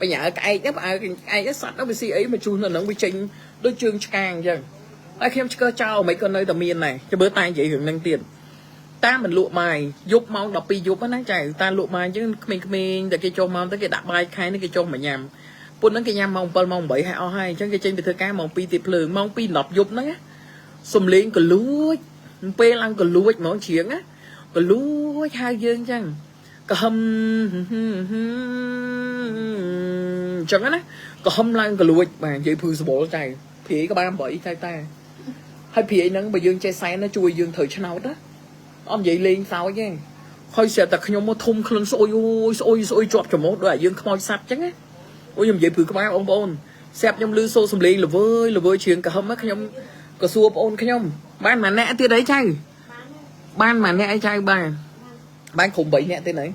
A: បញ្ញាក្អែកហ្នឹងផ្អើក្អែកសត្វហ្នឹងវាស៊ីអីមកជុះនៅហ្នឹងវាចេញដូចជើងឆ្កាងអញ្ចឹងហើយខ្ញុំឆ្កើចោលមិនក៏នៅតែមានដែរចាំមើលតែនិយាយរឿងហ្នឹងទៀតតាមិនលក់បាយយប់ម៉ោង12យប់ណាចៅតាលក់បាយអញ្ចឹងក្មេងៗតែគេចុះមកទៅគេដាក់បាយខែនេះគេចុះមកញ៉ាំពុនហ្នឹងគេញ៉ាំម៉ោង7ម៉ោង8ហើយអស់ហើយអញ្ចឹងគេចេញទៅធ្វើការម៉ោង2ទៀតភ្លើងម៉ោង2 10យប់ហ្នឹងសំលេងកលួចពេលឡើងកលួចហ្មងជ្រៀងណាកលួចហៅយើងអញ្ចឹងក៏ហឹមអញ្ចឹងណាក៏ហឹមឡើងកលួចបាទនិយាយភឺសបល់ចៅព្រាយក្បាល8ចៅតាហើយព្រាយហ្នឹងបើយើងចេះសែនជួយយើងត្រូវឆ្នោតណាអត់និយាយលេងសើចទេហើយស្រាប់តែខ្ញុំមកធំខ្លួនស្អុយអូយស្អុយស្អុយជាប់ច្រមុះដូចឲ្យយើងខ្មោចសัตว์អញ្ចឹងណាអូយខ្ញុំនិយាយព្រឺក្បាលបងប្អូនស្រាប់ខ្ញុំលឺសូរសំលេងល្វើយល្វើយជ្រៀងកហឹមខ្ញុំក៏សួរបងអូនខ្ញុំបានមួយអ្នកទៀតអីចៅបានមួយអ្នកអីចៅបាទបានគ្រប់3អ្នកទៀតអី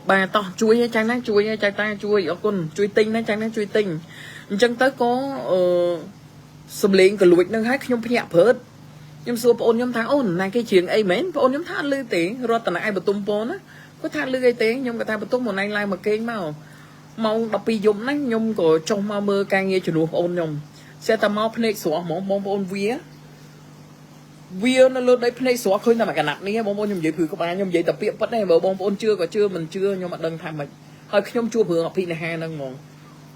A: បាទតោះជួយឲ្យចៅណាជួយឲ្យចៅតាជួយអរគុណជួយទិញណាចៅណាជួយទិញអញ្ចឹងទៅក៏អឺសំលេងកលួចនឹងឲ្យខ្ញុំភ្ញាក់ព្រឺត ខ្ញុំសួរប្អូនខ្ញុំថាអូនណាគេច្រៀងអីមែនប្អូនខ្ញុំថាអត់លឺទេរតនៈឯបទុមពរណាគាត់ថាលឺអីទេខ្ញុំគាត់ថាបទុមមកឯងឡើងមកគេងមកម៉ោង12យប់ហ្នឹងខ្ញុំក៏ចុះមកមើលការងារជំនួសប្អូនខ្ញុំសេះតែមកភ្នែកស្រស់ហ្មងបងប្អូនវាវានៅលើដីភ្នែកស្រស់ឃើញតែមួយកណាត់នេះបងប្អូនខ្ញុំនិយាយព្រឺក្បាលខ្ញុំនិយាយតែពាក្យពិតទេបើបងប្អូនជឿក៏ជឿមិនជឿខ្ញុំអត់ដឹងថាម៉េចហើយខ្ញុំជួបរឿងអភិនិហាហ្នឹងហ្មង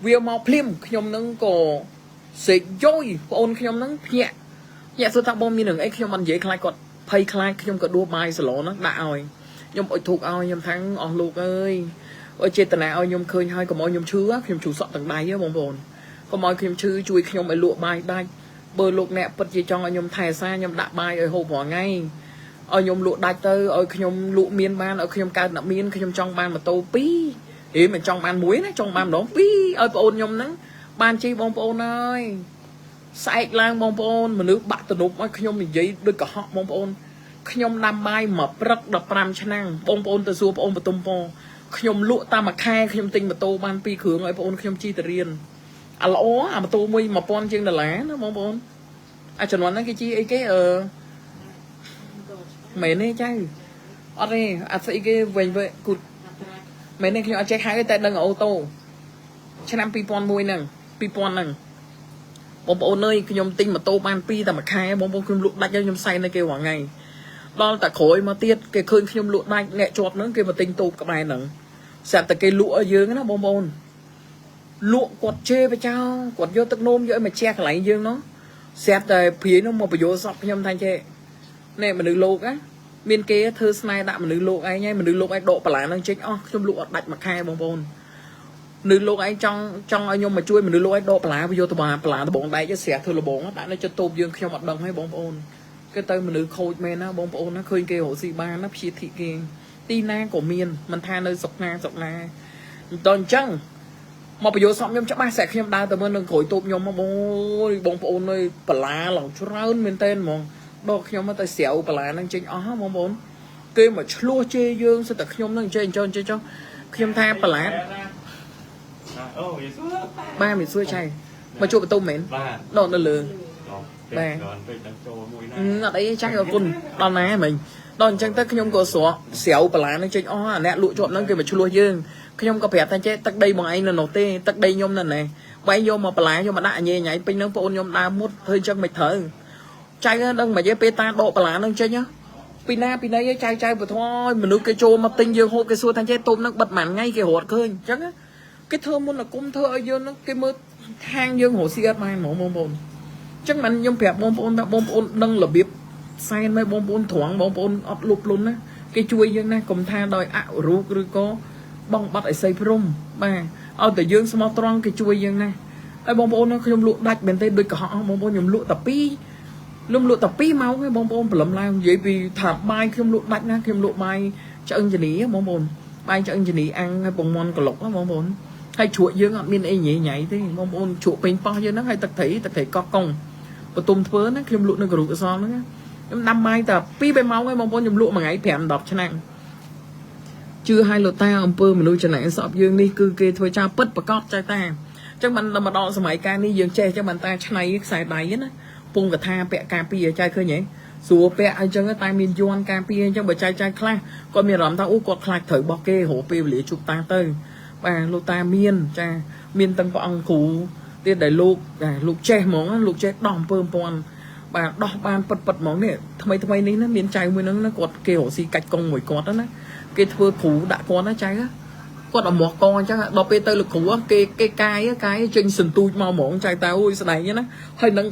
A: វាមកភ្លាមខ្ញុំហ្នឹងក៏សេកយយប្អូនខ្ញុំហ្នឹងភ្ញាក់ ញាក់សួរថាបងមានរឿងអីខ្ញុំអត់និយាយខ្លាចគាត់ភ័យខ្លាចខ្ញុំក៏ដួសបាយសាឡនហ្នឹងដាក់ឲ្យខ្ញុំអុជធូបឲ្យខ្ញុំថាអស់លោកអើយអើយចេតនាឲ្យខ្ញុំឃើញហើយកុំឲ្យខ្ញុំឈឺខ្ញុំឈឺសក់ទាំងដៃហ៎បងប្អូនកុំឲ្យខ្ញុំឈឺជួយខ្ញុំឲ្យលក់បាយដាច់បើលោកអ្នកពិតជាចង់ឲ្យខ្ញុំថែសារខ្ញុំដាក់បាយឲ្យហូបរាល់ថ្ងៃឲ្យខ្ញុំលក់ដាច់ទៅឲ្យខ្ញុំលក់មានបានឲ្យខ្ញុំកើតអ្នកមានខ្ញុំចង់បានម៉ូតូ2ហេមិនចង់បានមួយណាចង់បានម្ដង2ឲ្យប្អូនខ្ញុំហ្នឹងបានជីបងប្អូនអើយ ស្អែកឡើងបងប្អូនមនុស្សបាក់ទំនប់ឲ្យខ្ញុំនិយាយដូចកុហកបងប្អូនខ្ញុំដាំបាយមកព្រឹក15ឆ្នាំបងប្អូនទៅសួរបងប្អូនបទុមពរខ្ញុំលក់តាមមួយខែខ្ញុំទិញម៉ូតូបាន2គ្រឿងឲ្យបងប្អូនខ្ញុំជិះទៅរៀនអាល្អអាម៉ូតូមួយ1000ជាងដុល្លារណាបងប្អូនអាជំនាន់ហ្នឹងគេជិះអីគេអឺមែនទេចៅអត់ទេអាស្អីគេវិញវិញគូមែនទេខ្ញុំអត់ចេះហៅទេតែដឹងអូតូឆ្នាំ2001ហ្នឹង2000ហ្នឹង បងប្អូនអើយខ្ញុំទិញម៉ូតូបាន2តែមួយខែបងប្អូនខ្ញុំលក់ដាច់ហើយខ្ញុំសែននៅគេរាល់ថ្ងៃដល់តែក្រោយមកទៀតគេឃើញខ្ញុំលក់ដាច់អ្នកជាប់ហ្នឹងគេមកទិញតូបក្បែរហ្នឹងស្រាប់តែគេលក់ឲ្យយើងណាបងប្អូនលក់គាត់ជេរបចោគាត់យកទឹកនោមយកឲ្យមកជះកន្លែងយើងនោះស្រាប់តែព្រាយនោះមកបញ្យល់សពខ្ញុំថាចេះនេះមនុស្សលោកណាមានគេធ្វើស្នេហ៍ដាក់មនុស្សលោកឯងហើយមនុស្សលោកឯងដកបន្លាហ្នឹងចេញអស់ខ្ញុំលក់អត់ដាច់មួយខែបងប្អូន មនុស្សលោកឯងចង់ចង់ឲ្យខ្ញុំមកជួយមនុស្សលោកឯងដកបន្លាវាយកទៅបន្លាដបងដែកស្រាធ្វើលបងដាក់នៅចិត្តតូបយើងខ្ញុំអត់ដឹងទេបងប្អូនគេទៅមនុស្សខូចមែនណាបងប្អូនណាឃើញគេរកស៊ីបានណាព្យាធិគេទីណាក៏មានមិនថានៅស្រុកណាស្រុកណាតអញ្ចឹងមកបញ្យល់សពខ្ញុំច្បាស់ស្រាខ្ញុំដើរទៅមើលនឹងក្រួយតូបខ្ញុំមកបងអូយបងប្អូនអើយបន្លាឡើងច្រើនមែនតើហ្មងដកខ្ញុំមកទៅស្រាវបន្លាហ្នឹងចេញអស់ហ៎បងប្អូនគេមកឆ្លោះជេរយើងសិតតែខ្ញុំហ្នឹងចេះអញ្ចឹងចេះចុះខ្ញុំថាបន្លា
C: អូយេសួរ
A: បាទមិនសួរចៃមកជួបបន្ទុំមែន
C: បាទ
A: ដកនៅលើ
C: បាទដល់ពេកដល់ចូលមួយណា
A: អត់អីចាស់អរគុណដល់ណាមិញដល់អញ្ចឹងទៅខ្ញុំក៏ស្រកស្រាវបន្លានឹងចេញអស់អាអ្នកលក់ជាប់ហ្នឹងគេមកឆ្លោះយើងខ្ញុំក៏ប្រាប់ថាចេះទឹកដីបងឯងនៅនោះទេទឹកដីខ្ញុំនៅណែបែរយកមកបន្លាយកមកដាក់ញ៉ៃញ៉ៃពេញហ្នឹងបងអូនខ្ញុំដើរមុតធ្វើអញ្ចឹងមិនត្រូវចៅដឹងមិនទេពេលតាដកបន្លានឹងចេញពីណាពីណីចៅចៅពធមនុស្សគេចូលមកទិញយើងហូបគេសួរថាចេះតូបហ្នឹងបិទមួយថ្ងៃគេរត់ឃើញអញ្ចឹងគេធ្វើមុនអាគមធ្វើឲ្យយើងហ្នឹងគេមើលខាងយើងរកស៊ីអត់បានហ្មងបងប្អូន ចឹងមិនខ្ញុំប្រាប់បងប្អូនថាបងប្អូនដឹងរបៀបសែនไหมបងប្អូនត្រង់បងប្អូនអត់លុបលុនណាគេជួយយើងណាកុំថាដោយអរូបឬក៏បងបាត់អិសីព្រំបាទឲ្យតែយើងស្មោះត្រង់គេជួយយើងណាហើយបងប្អូនខ្ញុំលក់ដាច់មែនទេដូចកុហកបងប្អូនខ្ញុំលក់តែ2ខ្ញុំលក់តែ2ម៉ោងឯងបងប្អូនព្រលឹមឡើងនិយាយពីថាបាយខ្ញុំលក់ដាច់ណាខ្ញុំលក់បាយឆ្អឹងជំនីបងប្អូនបាយឆ្អឹងជំនីអាំងហើយពងមាន់ក្លុកបងប្អូនហើយជ្រក់យើងអត់មានអីញ៉ៃញ៉ៃទេបងប្អូនជ្រក់ពេញប៉ោះយើងហ្នឹងហើយទឹកត្រីទឹកត្រីកោះកុង បន្ទុំធ្វើណាខ្ញុំលក់នៅគ្រូកសលហ្នឹងណាខ្ញុំដាំបាយតែ2 3ម៉ោងឯងបងប្អូនខ្ញុំលក់មួយថ្ងៃ5 10ឆ្នាំជឿឲ្យលោកតាអំពើមនុស្សចំណែកសពយើងនេះគឺគេធ្វើចាពិតប្រកបចៅតាអញ្ចឹងមិនមកដល់សម័យកាលនេះយើងចេះអញ្ចឹងមិនតាឆ្នៃខ្សែដៃណាពងកថាពាក់ការពារចៅឃើញហ៎ស្រួលពាក់អញ្ចឹងតែមានយន់ការពារអញ្ចឹងបើចៅចៅខ្លះគាត់មានអារម្មណ៍ថាអូគាត់ខ្លាចត្រូវបោះគេរកពេលវេលាជួបតាទៅបាទលោកតាមានចាមានទាំងព្រះអង្គគ្រូទៀតដែលលោកចាលោកចេះហ្មងលោកចេះដោះអំពើពាន់បាទដោះបានពិតពិតហ្មងនេះថ្មីថ្មីនេះណាមានចៅមួយហ្នឹងណាគាត់គេរកស៊ីកាច់កងមួយគាត់ណាគេធ្វើគ្រូដាក់គាត់ណាចៅគាត់អមោះកអញ្ចឹងដល់ពេលទៅលោកគ្រូគេគេកាយកាយចេញសន្ទូចមកហ្មងចៅតាអូយស្ដែងណាហើយនឹង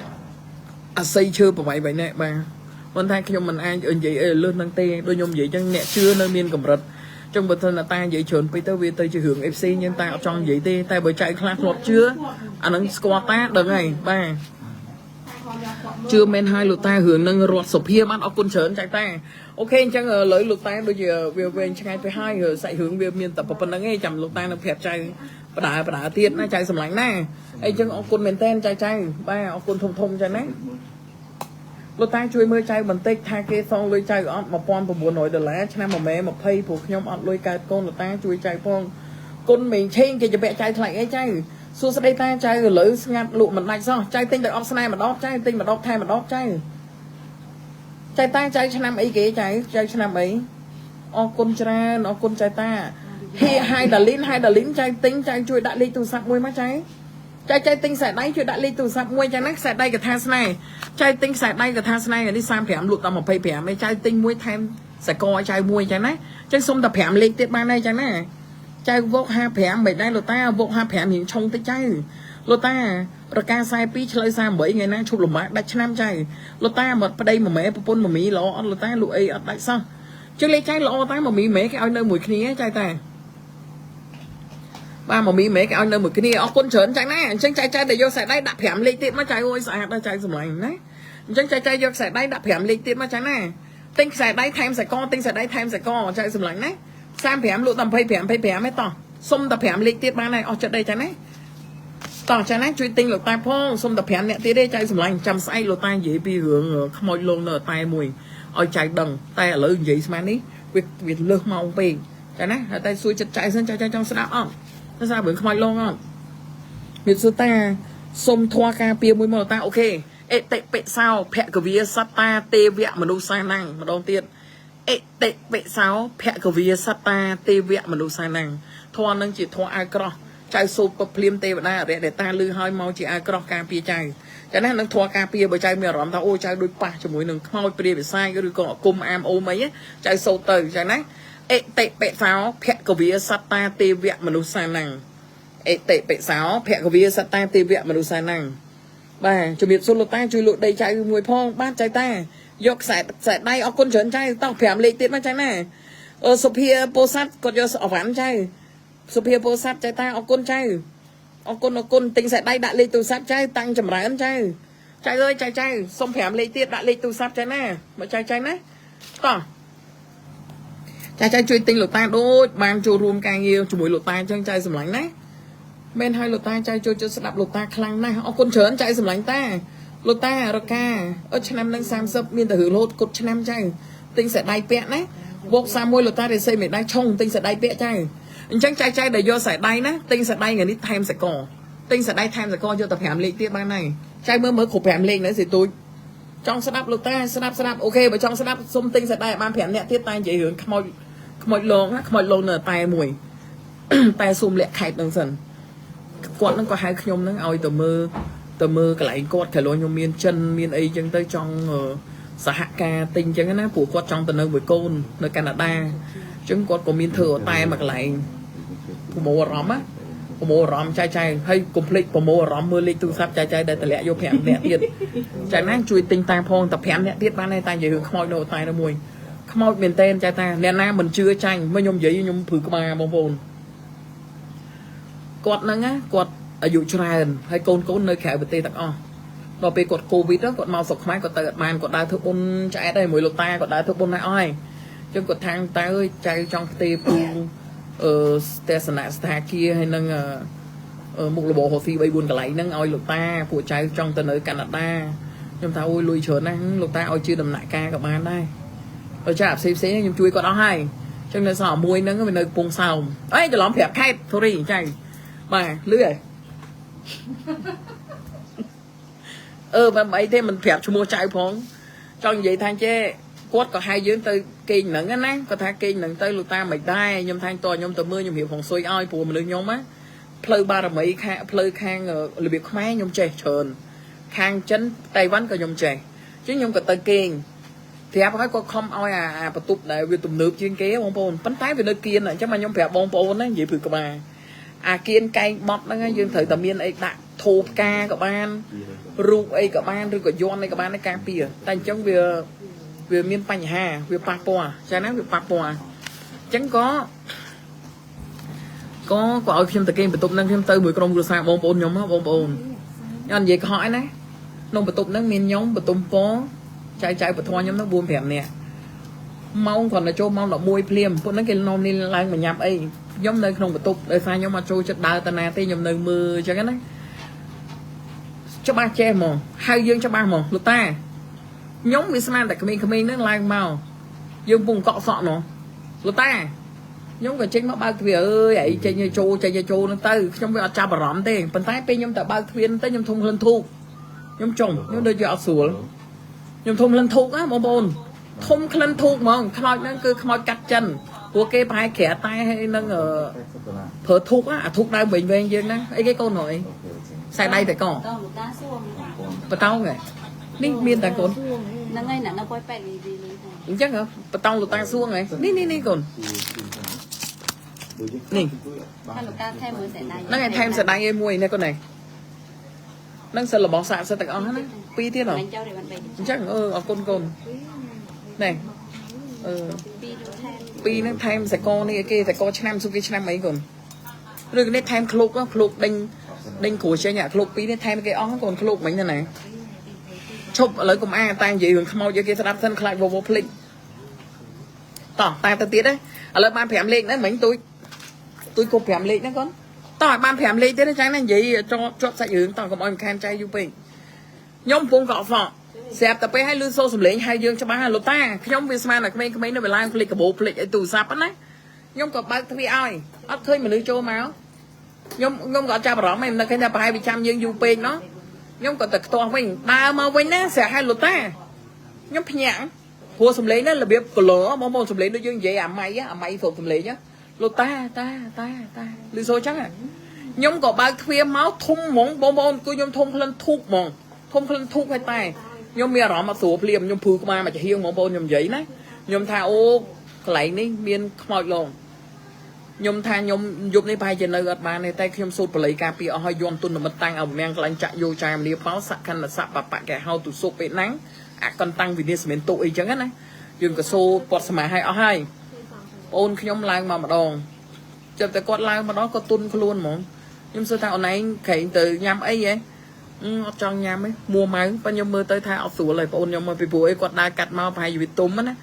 A: អាស័យឈើប្រវៃបែនេះបាទប៉ុន្តែខ្ញុំមិនអាចនិយាយអីលើសនឹងទេដូចខ្ញុំនិយាយអញ្ចឹងអ្នកជឿនៅមានកម្រិតចឹងបើថាតានិយាយច្រើនពេកទៅវាទៅជារឿងអីផ្សេងយើងតាអត់ចង់និយាយទេតែបើចៅខ្លះធ្លាប់ជឿអានឹងស្គាល់តាដឹងហើយបាទជឿមែនហើយលោកតារឿងនឹងរត់សុភាបានអរគុណច្រើនចៅតាអូខេអញ្ចឹងឥឡូវលោកតាដូចជាវាវែងឆ្ងាយទៅហើយសាច់រឿងវាមានតែប៉ុណ្្នឹងឯងចាំលោកតានៅប្រាប់ចៅបដាបដាទៀតណាចៅសម្លាញ់ណាអីចឹងអរគុណមែនតែនចៅចៅបាទអរគុណធំធំចឹងណាលោកតាជួយមើលចៅបន្តិចថាគេសងលុយចៅអត់1900ដុល្លារឆ្នាំ1ម៉ែ20ព្រោះខ្ញុំអត់លុយកើតកូនលោកតាជួយចៅផងគុណមេងឆេងគេจะពាក់ចៅថ្លៃអីចៅសួស្ដីតាចៅឥឡូវស្ងាត់លក់មិនដាច់សោះចៅទិញតែអត់ស្នេហ៍ម្ដងចៅទិញម្ដងថែម្ដងចៅ ចៅតាចៅឆ្នាំអីគេចៅចៅឆ្នាំអីអរគុណច្រើនអរគុណចៅតាហេហៃដាលីនហៃដាលីនចៅទិញចៅជួយដាក់លេខទូរស័ព្ទមួយមកចៅចៅចៅទិញខ្សែដៃជួយដាក់លេខទូរស័ព្ទមួយចឹងណាខ្សែដៃកថាស្នេហ៍ចៅទិញខ្សែដៃកថាស្នេហ៍នេះ35លក់ដល់25ឯងចៅទិញមួយថែមសកឲ្យចៅមួយចឹងណាចឹងសុំតែ5លេខទៀតបានហើយចឹងណាចៅវក55មិនដែរលោកតាវក55រៀងឆុងតិចចៅលោកតារកា42ឆ្លើយ38ថ្ងៃណាឈប់លំបាកដាច់ឆ្នាំចៅលោកតាមកប្តីមួយម៉ែប្រពន្ធមួយមីល្អអត់លោកតាលក់អីអត់ដាច់សោះចឹងលេខចៅល្អតាមួយមីម៉ែគេឲ្យនៅមួយគ្នាចៅតា បាទមកមីមេគេឲ្យនៅមួយគ្នាអរគុណច្រើនចាស់ណាអញ្ចឹងចែកចែកដែលយកខ្សែដៃដាក់5លេខទៀតមកចៅអូយស្អាតដល់ចៅសម្លាញ់ណាអញ្ចឹងចែកចែកយកខ្សែដៃដាក់5លេខទៀតមកចាស់ណាទិញខ្សែដៃថែមសកទិញខ្សែដៃថែមសកចៅសម្លាញ់ណា35លក់តែ25 25ឯងតោះសុំតែ5លេខទៀតបានហើយអស់ចិត្តទេចាស់ណាតោះចាស់ណាជួយទិញលោកតាផងសុំតែ5អ្នកទៀតទេចៅសម្លាញ់ចាំស្អែកលោកតានិយាយពីរឿងខ្មោចលងនៅតែមួយឲ្យចៅដឹងតែឥឡូវនិយាយស្មាននេះវាវាលើសម៉ោងពេកចាស់ណាហើយតែសួរចិត្តចៅសិនចៅចៅចង់ស្ដាប់អត់ តែស្រាប់រឿងខ្មោចលងអត់មានសួរតាសុំធွာការពារមួយមកតាអូខេអតិពិសោភគវាសត្តាទេវៈមនុស្សសាណាំងម្ដងទៀតអតិពិសោភគវាសត្តាទេវៈមនុស្សសាណាំងធွာនឹងជាធွာអាវក្រោះចៅសូបពភ្លាមទេវតាអរិយដែលតាលឺឲ្យមកជាអាវក្រោះការពារចៅចាណានឹងធွာការពារបើចៅមានអារម្មណ៍ថាអូចៅដូចប៉ះជាមួយនឹងខ្មោចព្រាយវិសាយឬក៏អគុំអាមអូមអីចៅសូត្រទៅចាណាអតិពិសោភគវាសត្តាទេវៈមនុស្សសាណាំង អតិពិសោភគវាសត្តាទេវៈមនុស្សសាណាំងបាទជំរាបសួរលោកតាជួយលក់ដីចៅមួយផងបាទចៅតាយកខ្សែខ្សែដៃអរគុណច្រើនចៅតោះ5លេខទៀតមកចៅណាអឺសុភាពោធិ៍សាត់គាត់យកអវ៉ាន់ចៅសុភាពោធិ៍សាត់ចៅតាអរគុណចៅអរគុណអរគុណទិញខ្សែដៃដាក់លេខទូរស័ព្ទចៅតាំងចម្រើនចៅចៅអើយចៅចៅសុំ5លេខទៀតដាក់លេខទូរស័ព្ទចៅណាមកចៅចៅណាតោះចៅចៅជួយទិញលោកតាដូចបានចូលរួមការងារជាមួយលោកតាអញ្ចឹងចៅសម្លាញ់ណា មែនហើយលោកតាចៅចូលចិត្តស្ដាប់លោកតាខ្លាំងណាស់អរគុណច្រើនចៅសម្លាញ់តាលោកតារកាអត់ឆ្នាំនឹង30មានតែរឿងរហូតគុតឆ្នាំចៅទិញសែដៃពាក់ណាវក31លោកតារិស័យមេដៃឆុងទិញសែដៃពាក់ចៅអញ្ចឹងចៅចៅដែលយកសែដៃណាទិញសែដៃថ្ងៃនេះថែមសកទិញសែដៃថែមសកយកតែ5លេខទៀតបានហើយចៅមើលមើលគ្រប់5លេខនៅសេទូចចង់ស្ដាប់លោកតាស្ដាប់ស្ដាប់អូខេបើចង់ស្ដាប់សុំទិញសែដៃឲ្យបាន5នាក់ទៀតតែនិយាយរឿងខ្មោចខ្មោចលងណាខ្មោចលងនៅតែមួយ តែសុំលាក់ខេតនឹងសិន គាត់ហ្នឹងក៏ហៅខ្ញុំហ្នឹងឲ្យទៅមើលទៅមើលកន្លែងគាត់ក្រែលោខ្ញុំមានចិនមានអីចឹងទៅចង់សហការទិញចឹងណាព្រោះគាត់ចង់ទៅនៅមួយកូននៅកាណាដាចឹងគាត់ក៏មានធ្វើអូតែមួយកន្លែងប្រមូលអារម្មណ៍ណាប្រមូលអារម្មណ៍ចែកចែកហើយកុំភ្លេចប្រមូលអារម្មណ៍មើលលេខទូរស័ព្ទចែកចែកដែលតម្លាក់យក5នាក់ទៀតចែកណាជួយទិញតាមផងតែ5នាក់ទៀតបានហើយតែនិយាយរឿងខ្មោចនៅអូតែនោះមួយខ្មោចមែនតែនចែកតាអ្នកណាមិនជឿចាញ់មើលខ្ញុំនិយាយខ្ញុំព្រឺក្បាលបងប្អូន គាត់ហ្នឹងណាគាត់អាយុច្រើនហើយកូនកូននៅក្រៅប្រទេសទាំងអស់ដល់ពេលគាត់កូវីដហ្នឹងគាត់មកស្រុកខ្មែរគាត់ទៅអត់បានគាត់ដើរធ្វើបុណ្យឆ្អែតហើយមួយលោកតាគាត់ដើរធ្វើបុណ្យណាស់អស់ហើយអញ្ចឹងគាត់ថាងតើអើយចៅចង់ផ្ទេរពូអឺទស្សនៈស្ថាគារហើយនឹងអឺមុខរបរហូស៊ី3 4កន្លែងហ្នឹងឲ្យលោកតាពួកចៅចង់ទៅនៅកាណាដាខ្ញុំថាអូយលុយច្រើនណាស់លោកតាឲ្យជាដំណាក់កាលក៏បានដែរហើយចាផ្សេងផ្សេងខ្ញុំជួយគាត់អស់ហើយអញ្ចឹងនៅសល់មួយហ្នឹងវានៅកំពង់សោមអីច្រឡំប្រាប់ខេតធូរីចៅ បាទលឺហើយអឺមិនអីទេមិនប្រាប់ឈ្មោះចៅផងចង់និយាយថាចេះគាត់ក៏ហៅយើងទៅគេងហ្នឹងណាគាត់ថាគេងហ្នឹងទៅលោកតាមិនដែរខ្ញុំថាតខ្ញុំទៅមើលខ្ញុំរៀបហុងស៊ុយឲ្យព្រោះមនុស្សខ្ញុំណាផ្លូវបារមីខាងផ្លូវខាងរបៀបខ្មែរខ្ញុំចេះច្រើនខាងចិនតៃវ៉ាន់ក៏ខ្ញុំចេះអញ្ចឹងខ្ញុំក៏ទៅគេងប្រាប់ឲ្យគាត់ខំឲ្យអាបន្ទប់ដែលវាទំនើបជាងគេបងប្អូនប៉ុន្តែវានៅគៀនអញ្ចឹងមកខ្ញុំប្រាប់បងប្អូនណានិយាយព្រឺក្បាល អាគៀនកែងបត់ហ្នឹងយើងត្រូវតែមានអីដាក់ធូបផ្កាក៏បានរូបអីក៏បានឬក៏យន់អីក៏បានការពារតែអញ្ចឹងវាវាមានបញ្ហាវាប៉ះពាល់ចាណាវាប៉ះពាល់អញ្ចឹងក៏ក៏ក៏ឲ្យខ្ញុំទៅគេងបន្ទប់ហ្នឹងខ្ញុំទៅមួយក្រុមគ្រួសារបងប្អូនខ្ញុំបងប្អូនខ្ញុំនិយាយកុហកឯណាក្នុងបន្ទប់ហ្នឹងមានខ្ញុំបន្ទុំពចៅចៅពធខ្ញុំហ្នឹង4 5នាក់ម៉ោងគ្រាន់តែចូលម៉ោង11ភ្លាមពួកហ្នឹងគេនាំនេះឡើងមកញ៉ាំអីខ្ញុំនៅក្នុងបន្ទប់ដោយសារខ្ញុំអត់ចូលចិត្តដើរតាណាទេខ្ញុំនៅមើលអញ្ចឹងណាច្បាស់ចេះហ្មងហៅយើងច្បាស់ហ្មងលោកតាខ្ញុំវាស្មានតែក្មេងៗហ្នឹងឡើងមកយើងពងកក់សក់នោះលោកតាខ្ញុំក៏ចេញមកបើកទ្វារអើយឯងចេញឲ្យចូលចេញឲ្យចូលហ្នឹងទៅខ្ញុំវាអត់ចាប់អារម្មណ៍ទេប៉ុន្តែពេលខ្ញុំទៅបើកទ្វារហ្នឹងទៅខ្ញុំធំក្លិនធូបខ្ញុំចុងខ្ញុំដូចជាអត់ស្រួលខ្ញុំធំក្លិនធូបណាបងប្អូន ធំក្លិនធូបហ្មងខ្មោចហ្នឹងគឺខ្មោចកាត់ចិនព្រោះគេប្រហែលក្រាតែហើយនឹងអឺ
D: 80ដុល្លារ
A: ប្រើធូបអាធូបដើមវែងវែងយើងហ្នឹងអីគេកូនហ៎អី
D: អូខេ
A: ខ្សែដៃតែក
B: តោះលោកតាសួង
A: បតោងហ៎នេះមានតែកូន
B: ហ្នឹងហើយណានៅប៉ោយប៉ែតវីវីលីហ្នឹង
A: អញ្ចឹងហ៎បតោងលោកតាសួងហ៎នេះនេះនេះកូន នេះ
B: ហើយលោកតាថែមមួយសែដៃ
A: ហ្នឹងឯងថែមសដៃឯមួយនេះកូននេះហ្នឹងសិលរបស់សាកសិទ្ធទាំងអស់ហ្នឹងណាពីរទៀតហ៎
B: អញចោលរៀបបាន3
A: អញ្ចឹងអឺអរគុណកូននេះអឺ
B: ពីរថែម
A: ពីរហ្នឹងថែមសកលនេះឲ្យគេសកលឆ្នាំសុខគេឆ្នាំអីកូនឬនេះថែមឃ្លោកឃ្លោកដេញដេញគ្រួចេញអាឃ្លោកពីរនេះថែមគេអស់កូនឃ្លោកមិញហ្នឹងណាឈប់ឥឡូវកុំអាតែនិយាយរឿងខ្មោចឲ្យគេស្ដាប់សិនខ្លាចវវភ្លេចតោះតែទៅទៀតណាឥឡូវបាន5លេខហ្នឹងមិញទូចទូចគ្រប់5លេខហ្នឹងកូនតោះឲ្យបាន5លេខទៀតណាចាំណានិយាយជាប់ជាប់សាច់រឿងតោះកុំឲ្យមិនខានចៃយូរពេកខ្ញុំកំពុងកក់សក់ស្រាប់តែពេលឲ្យលឺសូរសំឡេងហើយយើងច្បាស់ហើយលោកតាខ្ញុំវាស្មានតែក្មេងៗនៅវាឡើងភ្លេចកាបូបភ្លេចអីទូរស័ព្ទហ្នឹងណាខ្ញុំក៏បើកទ្វារឲ្យអត់ឃើញមនុស្សចូលមកខ្ញុំក៏អត់ចាប់អារម្មណ៍ទេមិននឹកឃើញថាប្រហែលវាចាំយើងយូរពេកណោះខ្ញុំក៏ទៅខ្ទាស់វិញដើរមកវិញណាស្រាប់ឲ្យលោកតាខ្ញុំភ្ញាក់ព្រោះសំឡេងហ្នឹងរបៀបគលោបងប្អូនសំឡេងដូចយើងនិយាយអាម៉ៃអាម៉ៃស្រូបសំឡេងលោកតាតាតាតាលឺសូរចឹងខ្ញុំក៏បើកទ្វារមកធំហ្មងបងប្អូនគឺខ្ញុំធំក្លិនធូបហ្មងធំក្លិនធូបហើយតែខ្ញុំមានអារម្មណ៍អត់ស្រួលភ្លាមខ្ញុំភឺក្បាលមកចំហៀងបងប្អូនខ្ញុំនិយាយណាខ្ញុំថាអូកន្លែងនេះមានខ្មោចលងខ្ញុំថាខ្ញុំយប់នេះប្រហែលជានៅអត់បានទេតែខ្ញុំសូត្របល័យការពារអស់ហើយយន់ទុននិមិត្តតាំងឲ្យមាំងកន្លែងចាក់យោចាមលាបោសខណ្ឌសៈបបៈកែហៅទុសុពេលណាំងអកន្តតាំងវិនិស្មិនទុអីចឹងណាយើងក៏សូត្រពត់សមាឲ្យអស់ហើយបងអូនខ្ញុំឡើងមកម្ដងចាប់តែគាត់ឡើងម្ដងគាត់ទុនខ្លួនហ្មងខ្ញុំសួរថាអូនឯងក្រែងទៅញ៉ាំអីហ៎អត់ចង់ញ៉ាំទេមួម៉ៅប៉ុន្តែខ្ញុំមើលទៅថាអត់ស្រួលហើយបងអូនខ្ញុំមកពីព្រោះអីគាត់ដើរកាត់មកប្រហែលជាវាទុំណា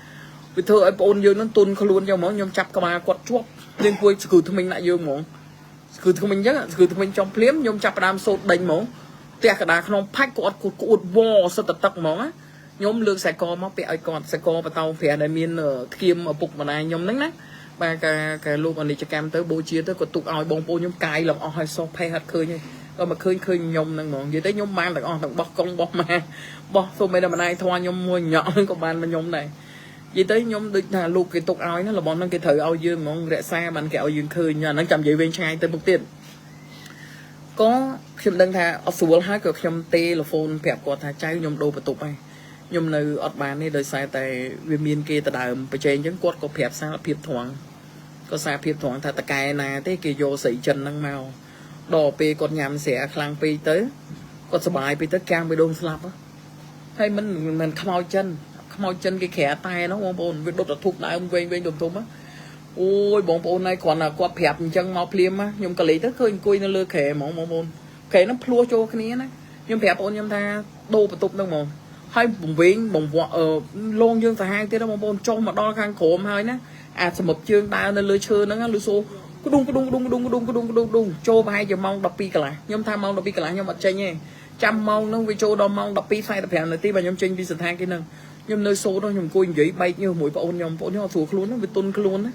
A: វាធ្វើឲ្យបងអូនយើងនឹងទុនខ្លួនចឹងហ្មងខ្ញុំចាប់ក្បាលគាត់ជាប់យើងគួយស្គូថ្មិញដាក់យើងហ្មងស្គូថ្មិញចឹងស្គូថ្មិញចំភ្លាមខ្ញុំចាប់ផ្ដើមសូត្រដេញហ្មងផ្ទះកដាក្នុងផាច់គាត់គាត់ក្អួតវសិតតទឹកហ្មងណាខ្ញុំលើកខ្សែកមកពាក់ឲ្យគាត់ខ្សែកបតោប្រាដែលមានធៀមឪពុកម្ដាយខ្ញុំហ្នឹងណាបាទការលោកអនិច្ចកម្មទៅបូជាទៅគាត់ទុកឲ្យបងប្អូនខ្ញុំកាយឡើងអស់ឲ្យសោះផេះហត់ឃើញហើយក៏មកឃើញឃើញខ្ញុំហ្នឹងហ្មងនិយាយទៅខ្ញុំបានទាំងអស់ទាំងបោះកង់បោះម៉ាបោះសូម្បីតែម្ដាយធွာខ្ញុំមួយញក់ហ្នឹងក៏បានមកខ្ញុំដែរនិយាយទៅខ្ញុំដូចថាលោកគេទុកឲ្យណារបស់ហ្នឹងគេត្រូវឲ្យយើងហ្មងរក្សាបានគេឲ្យយើងឃើញអាហ្នឹងចាំនិយាយវែងឆ្ងាយទៅមុខទៀតក៏ខ្ញុំដឹងថាអត់ស្រួលហើយក៏ខ្ញុំទេឡូហ្វូនប្រាប់គាត់ថាចៅខ្ញុំដូរបន្ទប់ហើយខ្ញុំនៅអត់បានទេដោយសារតែវាមានគេដដើមប្រជែងអញ្ចឹងគាត់ក៏ប្រាប់សារភាពត្រង់ក៏សារភាពត្រង់ថាតកែណាទេគេយកស្រីចិនហ្នឹងមកដល់ពេលគាត់ញ៉ាំស្រាខ្លាំងពេកទៅគាត់សុបាយពេកទៅកាំងបេះដូងស្លាប់ហើយមិនមិនខ្មោចចិនខ្មោចចិនគេក្រាតែហ្នឹងបងប្អូនវាដុតតែធូបដើមវែងវែងធំធំអូយបងប្អូនហើយគ្រាន់តែគាត់ប្រាប់អញ្ចឹងមកភ្លាមខ្ញុំក៏លេចទៅឃើញអង្គុយនៅលើគ្រែហ្មងបងប្អូនគ្រែហ្នឹងភ្លោះចូលគ្នាណាខ្ញុំប្រាប់បងប្អូនខ្ញុំថាដូរបន្ទប់ហ្នឹងហ្មងហើយបង្វែងបង្វក់លងយើងសាហាវទៀតបងប្អូនចុះមកដល់ខាងក្រោមហើយណាអាសមុទ្រជើងដើរនៅលើឈើហ្នឹងលឺសូក្ដុងក្ដុងក្ដុងក្ដុងក្ដុងក្ដុងក្ដុងក្ដុងចូលប្រហែលជាម៉ោង12កន្លះខ្ញុំថាម៉ោង12កន្លះខ្ញុំអត់ចេញទេចាំម៉ោងហ្នឹងវាចូលដល់ម៉ោង12:45នាទីបើខ្ញុំចេញពីស្ថានគេហ្នឹងខ្ញុំនៅសូត្រខ្ញុំអង្គុយនិយាយបែកញើសមួយបងអូនខ្ញុំបងអូនខ្ញុំអត់ស្រួលខ្លួនវាទុនខ្លួនណា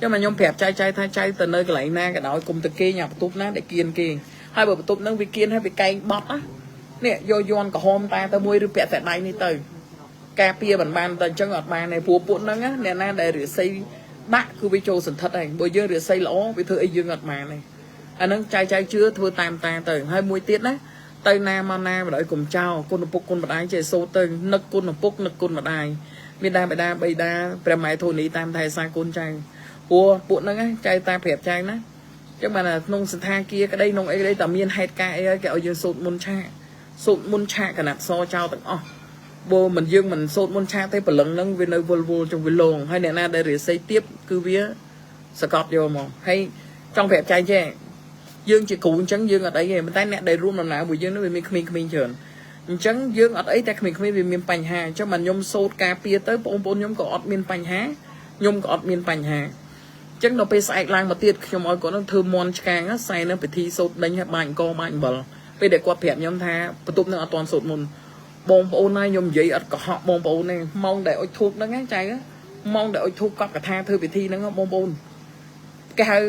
A: ចាំមកខ្ញុំប្រាប់ចៅចៅថាចៅទៅនៅកន្លែងណាក៏ដោយកុំទៅគេញ៉ាបន្ទប់ណាដែលគៀនគេហើយបើបន្ទប់ហ្នឹងវាគៀនហើយវាកែងបត់ណានេះយកយន់ក្រហមតាទៅមួយឬពាក់តែដៃនេះទៅការពារមិនបានតែអញ្ចឹងអត់បានទេព្រោះពួកហ្នឹងណាអ្នកណាដែលរិស័យដាក់គឺវាចូលសន្ធិដ្ឋហើយបើយើងរិស័យល្អវាធ្វើអីយើងអត់បានទេអាហ្នឹងចៅចៅជឿធ្វើតាមតាទៅហើយមួយទៀតណាទៅណាមកណាបណ្ដោយកុំចោលគុណឪពុកគុណម្ដាយចេះសូត្រទៅនឹកគុណឪពុកនឹកគុណម្ដាយមានដាបិតាបិតាព្រះម៉ែធូនីតាមថែសាគុណចៅព្រោះពួកហ្នឹងចៅតាប្រាប់ចៅណាចឹងបានថាក្នុងសន្តាគារក្តីក្នុងអីក្តីតែមានហេតុការណ៍អីហើយគេឲ្យយើងសូត្រមុនឆាកសូត្រមុនឆាកកណាត់សចោលទាំងអស់បើមិនយើងមិនសូត្រមុនឆាកទេព្រលឹងហ្នឹងវានៅវល់វល់ចុងវាលងហើយអ្នកណាដែលរិស័យទៀបគឺវាសកត់យកមកហើយចង់ប្រាប់ចៅចេះយើងជាគ្រូអញ្ចឹងយើងអត់អីទេប៉ុន្តែអ្នកដែលរួមដំណើរមួយយើងនោះវាមានក្មេងៗច្រើនអញ្ចឹងយើងអត់អីតែក្មេងៗវាមានបញ្ហាអញ្ចឹងបានខ្ញុំសូត្រការពារទៅបងប្អូនខ្ញុំក៏អត់មានបញ្ហាខ្ញុំក៏អត់មានបញ្ហាអញ្ចឹងដល់ពេលស្អែកឡើងមកទៀតខ្ញុំឲ្យគាត់នឹងធ្វើមន់ឆ្កាងសែនឹងពិធីសូត្រដេញឲ្យបាញ់អង្គបាញ់អំបិលពេលដែលគាត់ប្រាប់ខ្ញុំថាបន្ទប់នឹងអត់ទាន់សូត្រមុនបងប្អូនណាខ្ញុំនិយាយអត់កុហកបងប្អូនទេម៉ោងដែលអុជធូបហ្នឹងណាចៅម៉ោងដែលអុជធូបកប់កថាធ្វើពិធីហ្នឹងបងប្អូនគេហៅ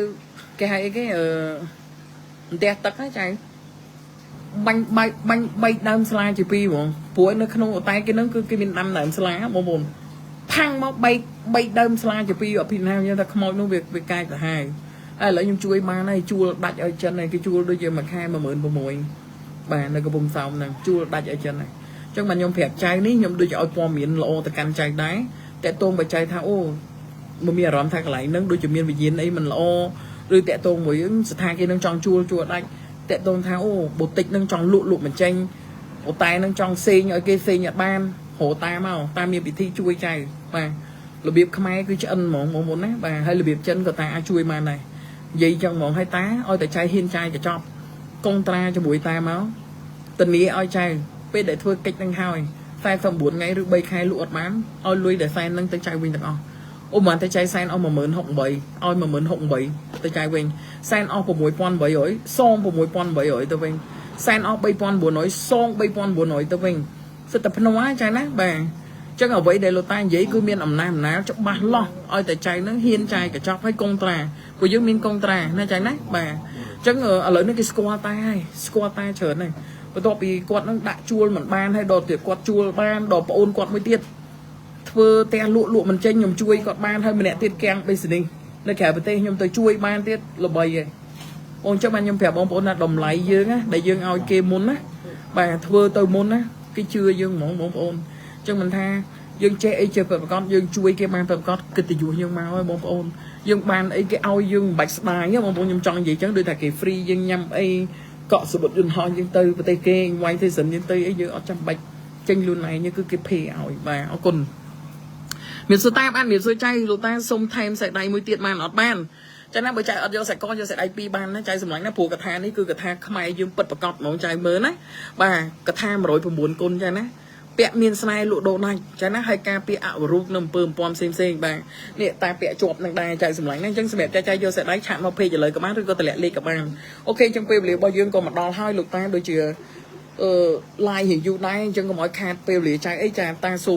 A: គេហៅអីគេអឺផ្ទះទឹកណាចៅបាញ់បែកបាញ់បែកដើមស្លាជាពីរហ្មងព្រោះនៅក្នុងអូតែគេហ្នឹងគឺគេមានដាំដើមស្លាបងប្អូនផ ផាំងមកបែកបែកដើមស្លាជាពីរអភិណាខ្ញុំថាខ្មោចនោះវាវាកាចទៅហើយហើយឥឡូវខ្ញុំជួយបានហើយជួលដាច់ឲ្យចិនហើយគេជួលដូចជាមួយខែ16000បាទនៅកំពង់សោមហ្នឹងជួលដាច់ឲ្យចិនហើយអញ្ចឹងបាទខ្ញុំប្រាប់ចៅនេះខ្ញុំដូចជាឲ្យព័ត៌មានល្អទៅកាន់ចៅដែរតកតងបើចៅថាអូមិនមានអារម្មណ៍ថាកន្លែងហ្នឹងដូចជាមានវិញ្ញាណអីមិនល្អឬតកតងមួយស្ថានគេនឹងចង់ជួលជួលដាច់តកតងថាអូបូតិចនឹងចង់លក់លក់មិនចេញ អូតែនឹងចង់សេងឲ្យគេសេងអត់បានរកតាមមកតាមមានពិធីជួយចៅបាទរបៀបខ្មែរគឺឆ្អិនហ្មងបងប្អូនណាបាទហើយរបៀបចិនក៏តាអាចជួយបានដែរនិយាយចឹងហ្មងឲ្យតាឲ្យតែចៅហ៊ានចាយកញ្ចប់កុងត្រាជាមួយតាមកធានាឲ្យចៅពេលដែលធ្វើកិច្ចនឹងហើយ49ថ្ងៃឬ3ខែលក់អត់បានឲ្យលុយដែលសែននឹងទៅចៅវិញទាំងអស់អូមិនតែចៅសែនអស់10068ឲ្យ10068ទៅចៅវិញសែនអស់6800សង6800ទៅវិញ សែនអស់3900សង3900ទៅវិញសិតតែភ្នាល់ចាណាបាទអញ្ចឹងអ្វីដែលលោកតានិយាយគឺមានអំណះអំណាលច្បាស់លាស់ឲ្យតែចៅនឹងហ៊ានចាយកញ្ចប់ឲ្យកុងត្រាព្រោះយើងមានកុងត្រាណាចាណាបាទអញ្ចឹងឥឡូវនេះគេស្គាល់តាហើយស្គាល់តាច្រើនហើយបន្ទាប់ពីគាត់នឹងដាក់ជួលមិនបានហើយដល់ទៀតគាត់ជួលបានដល់ប្អូនគាត់មួយទៀតធ្វើផ្ទះលក់លក់មិនចេញខ្ញុំជួយគាត់បានហើយម្នាក់ទៀតកាំង business នៅក្រៅប្រទេសខ្ញុំទៅជួយបានទៀតល្បីហើយ អូនចឹងបានខ្ញុំប្រាប់បងប្អូនថាតម្លៃយើងណាដែលយើងឲ្យគេមុនណាបាទធ្វើទៅមុនណាគេជឿយើងហ្មងបងប្អូនចឹងមិនថាយើងចេះអីចេះប្រកបយើងជួយគេបានប្រកបកិត្តិយសយើងមកហើយបងប្អូនយើងបានអីគេឲ្យយើងមិនបាច់ស្ដាយទេបងប្អូនខ្ញុំចង់និយាយចឹងដូចថាគេ free យើងញ៉ាំអីកក់សបុតយន្តហោះយើងទៅប្រទេសគេវាយទេសិនយើងទៅអីយើងអត់ចាំបាច់ចេញខ្លួនឯងគឺគេ pay ឲ្យបាទអរគុណមានសួរតាបានមានសួរចៃលោកតាសុំថែមសាច់ដៃមួយទៀតបានអត់បាន ចឹងណាបើចៅអត់យកសាច់កយកសាច់ដៃពីរបានណាចៅសម្លាញ់ណាព្រោះកថានេះគឺកថាខ្មែរយើងពិតប្រកបហ្មងចៅមើលណាបាទកថា109គុណចឹងណាពាក់មានស្នេហ៍លក់ដូរដាច់ចឹងណាហើយការពារអវរូបនៅអំពើអំពំផ្សេងផ្សេងៗបាទនេះតែពាក់ជាប់នឹងដែរចៅសម្លាញ់ណាអញ្ចឹងសម្រាប់ចៅចៅយកសាច់ដៃឆាក់មកពេកឥឡូវក៏បានឬក៏តម្លាក់លេខក៏បានអូខេអញ្ចឹងពេលវេលារបស់យើងក៏មកដល់ហើយលោកតាដូចជាអឺ live រៀងយូរដែរអញ្ចឹងកុំឲ្យខាតពេលវេលាចៅអីចាតាសូម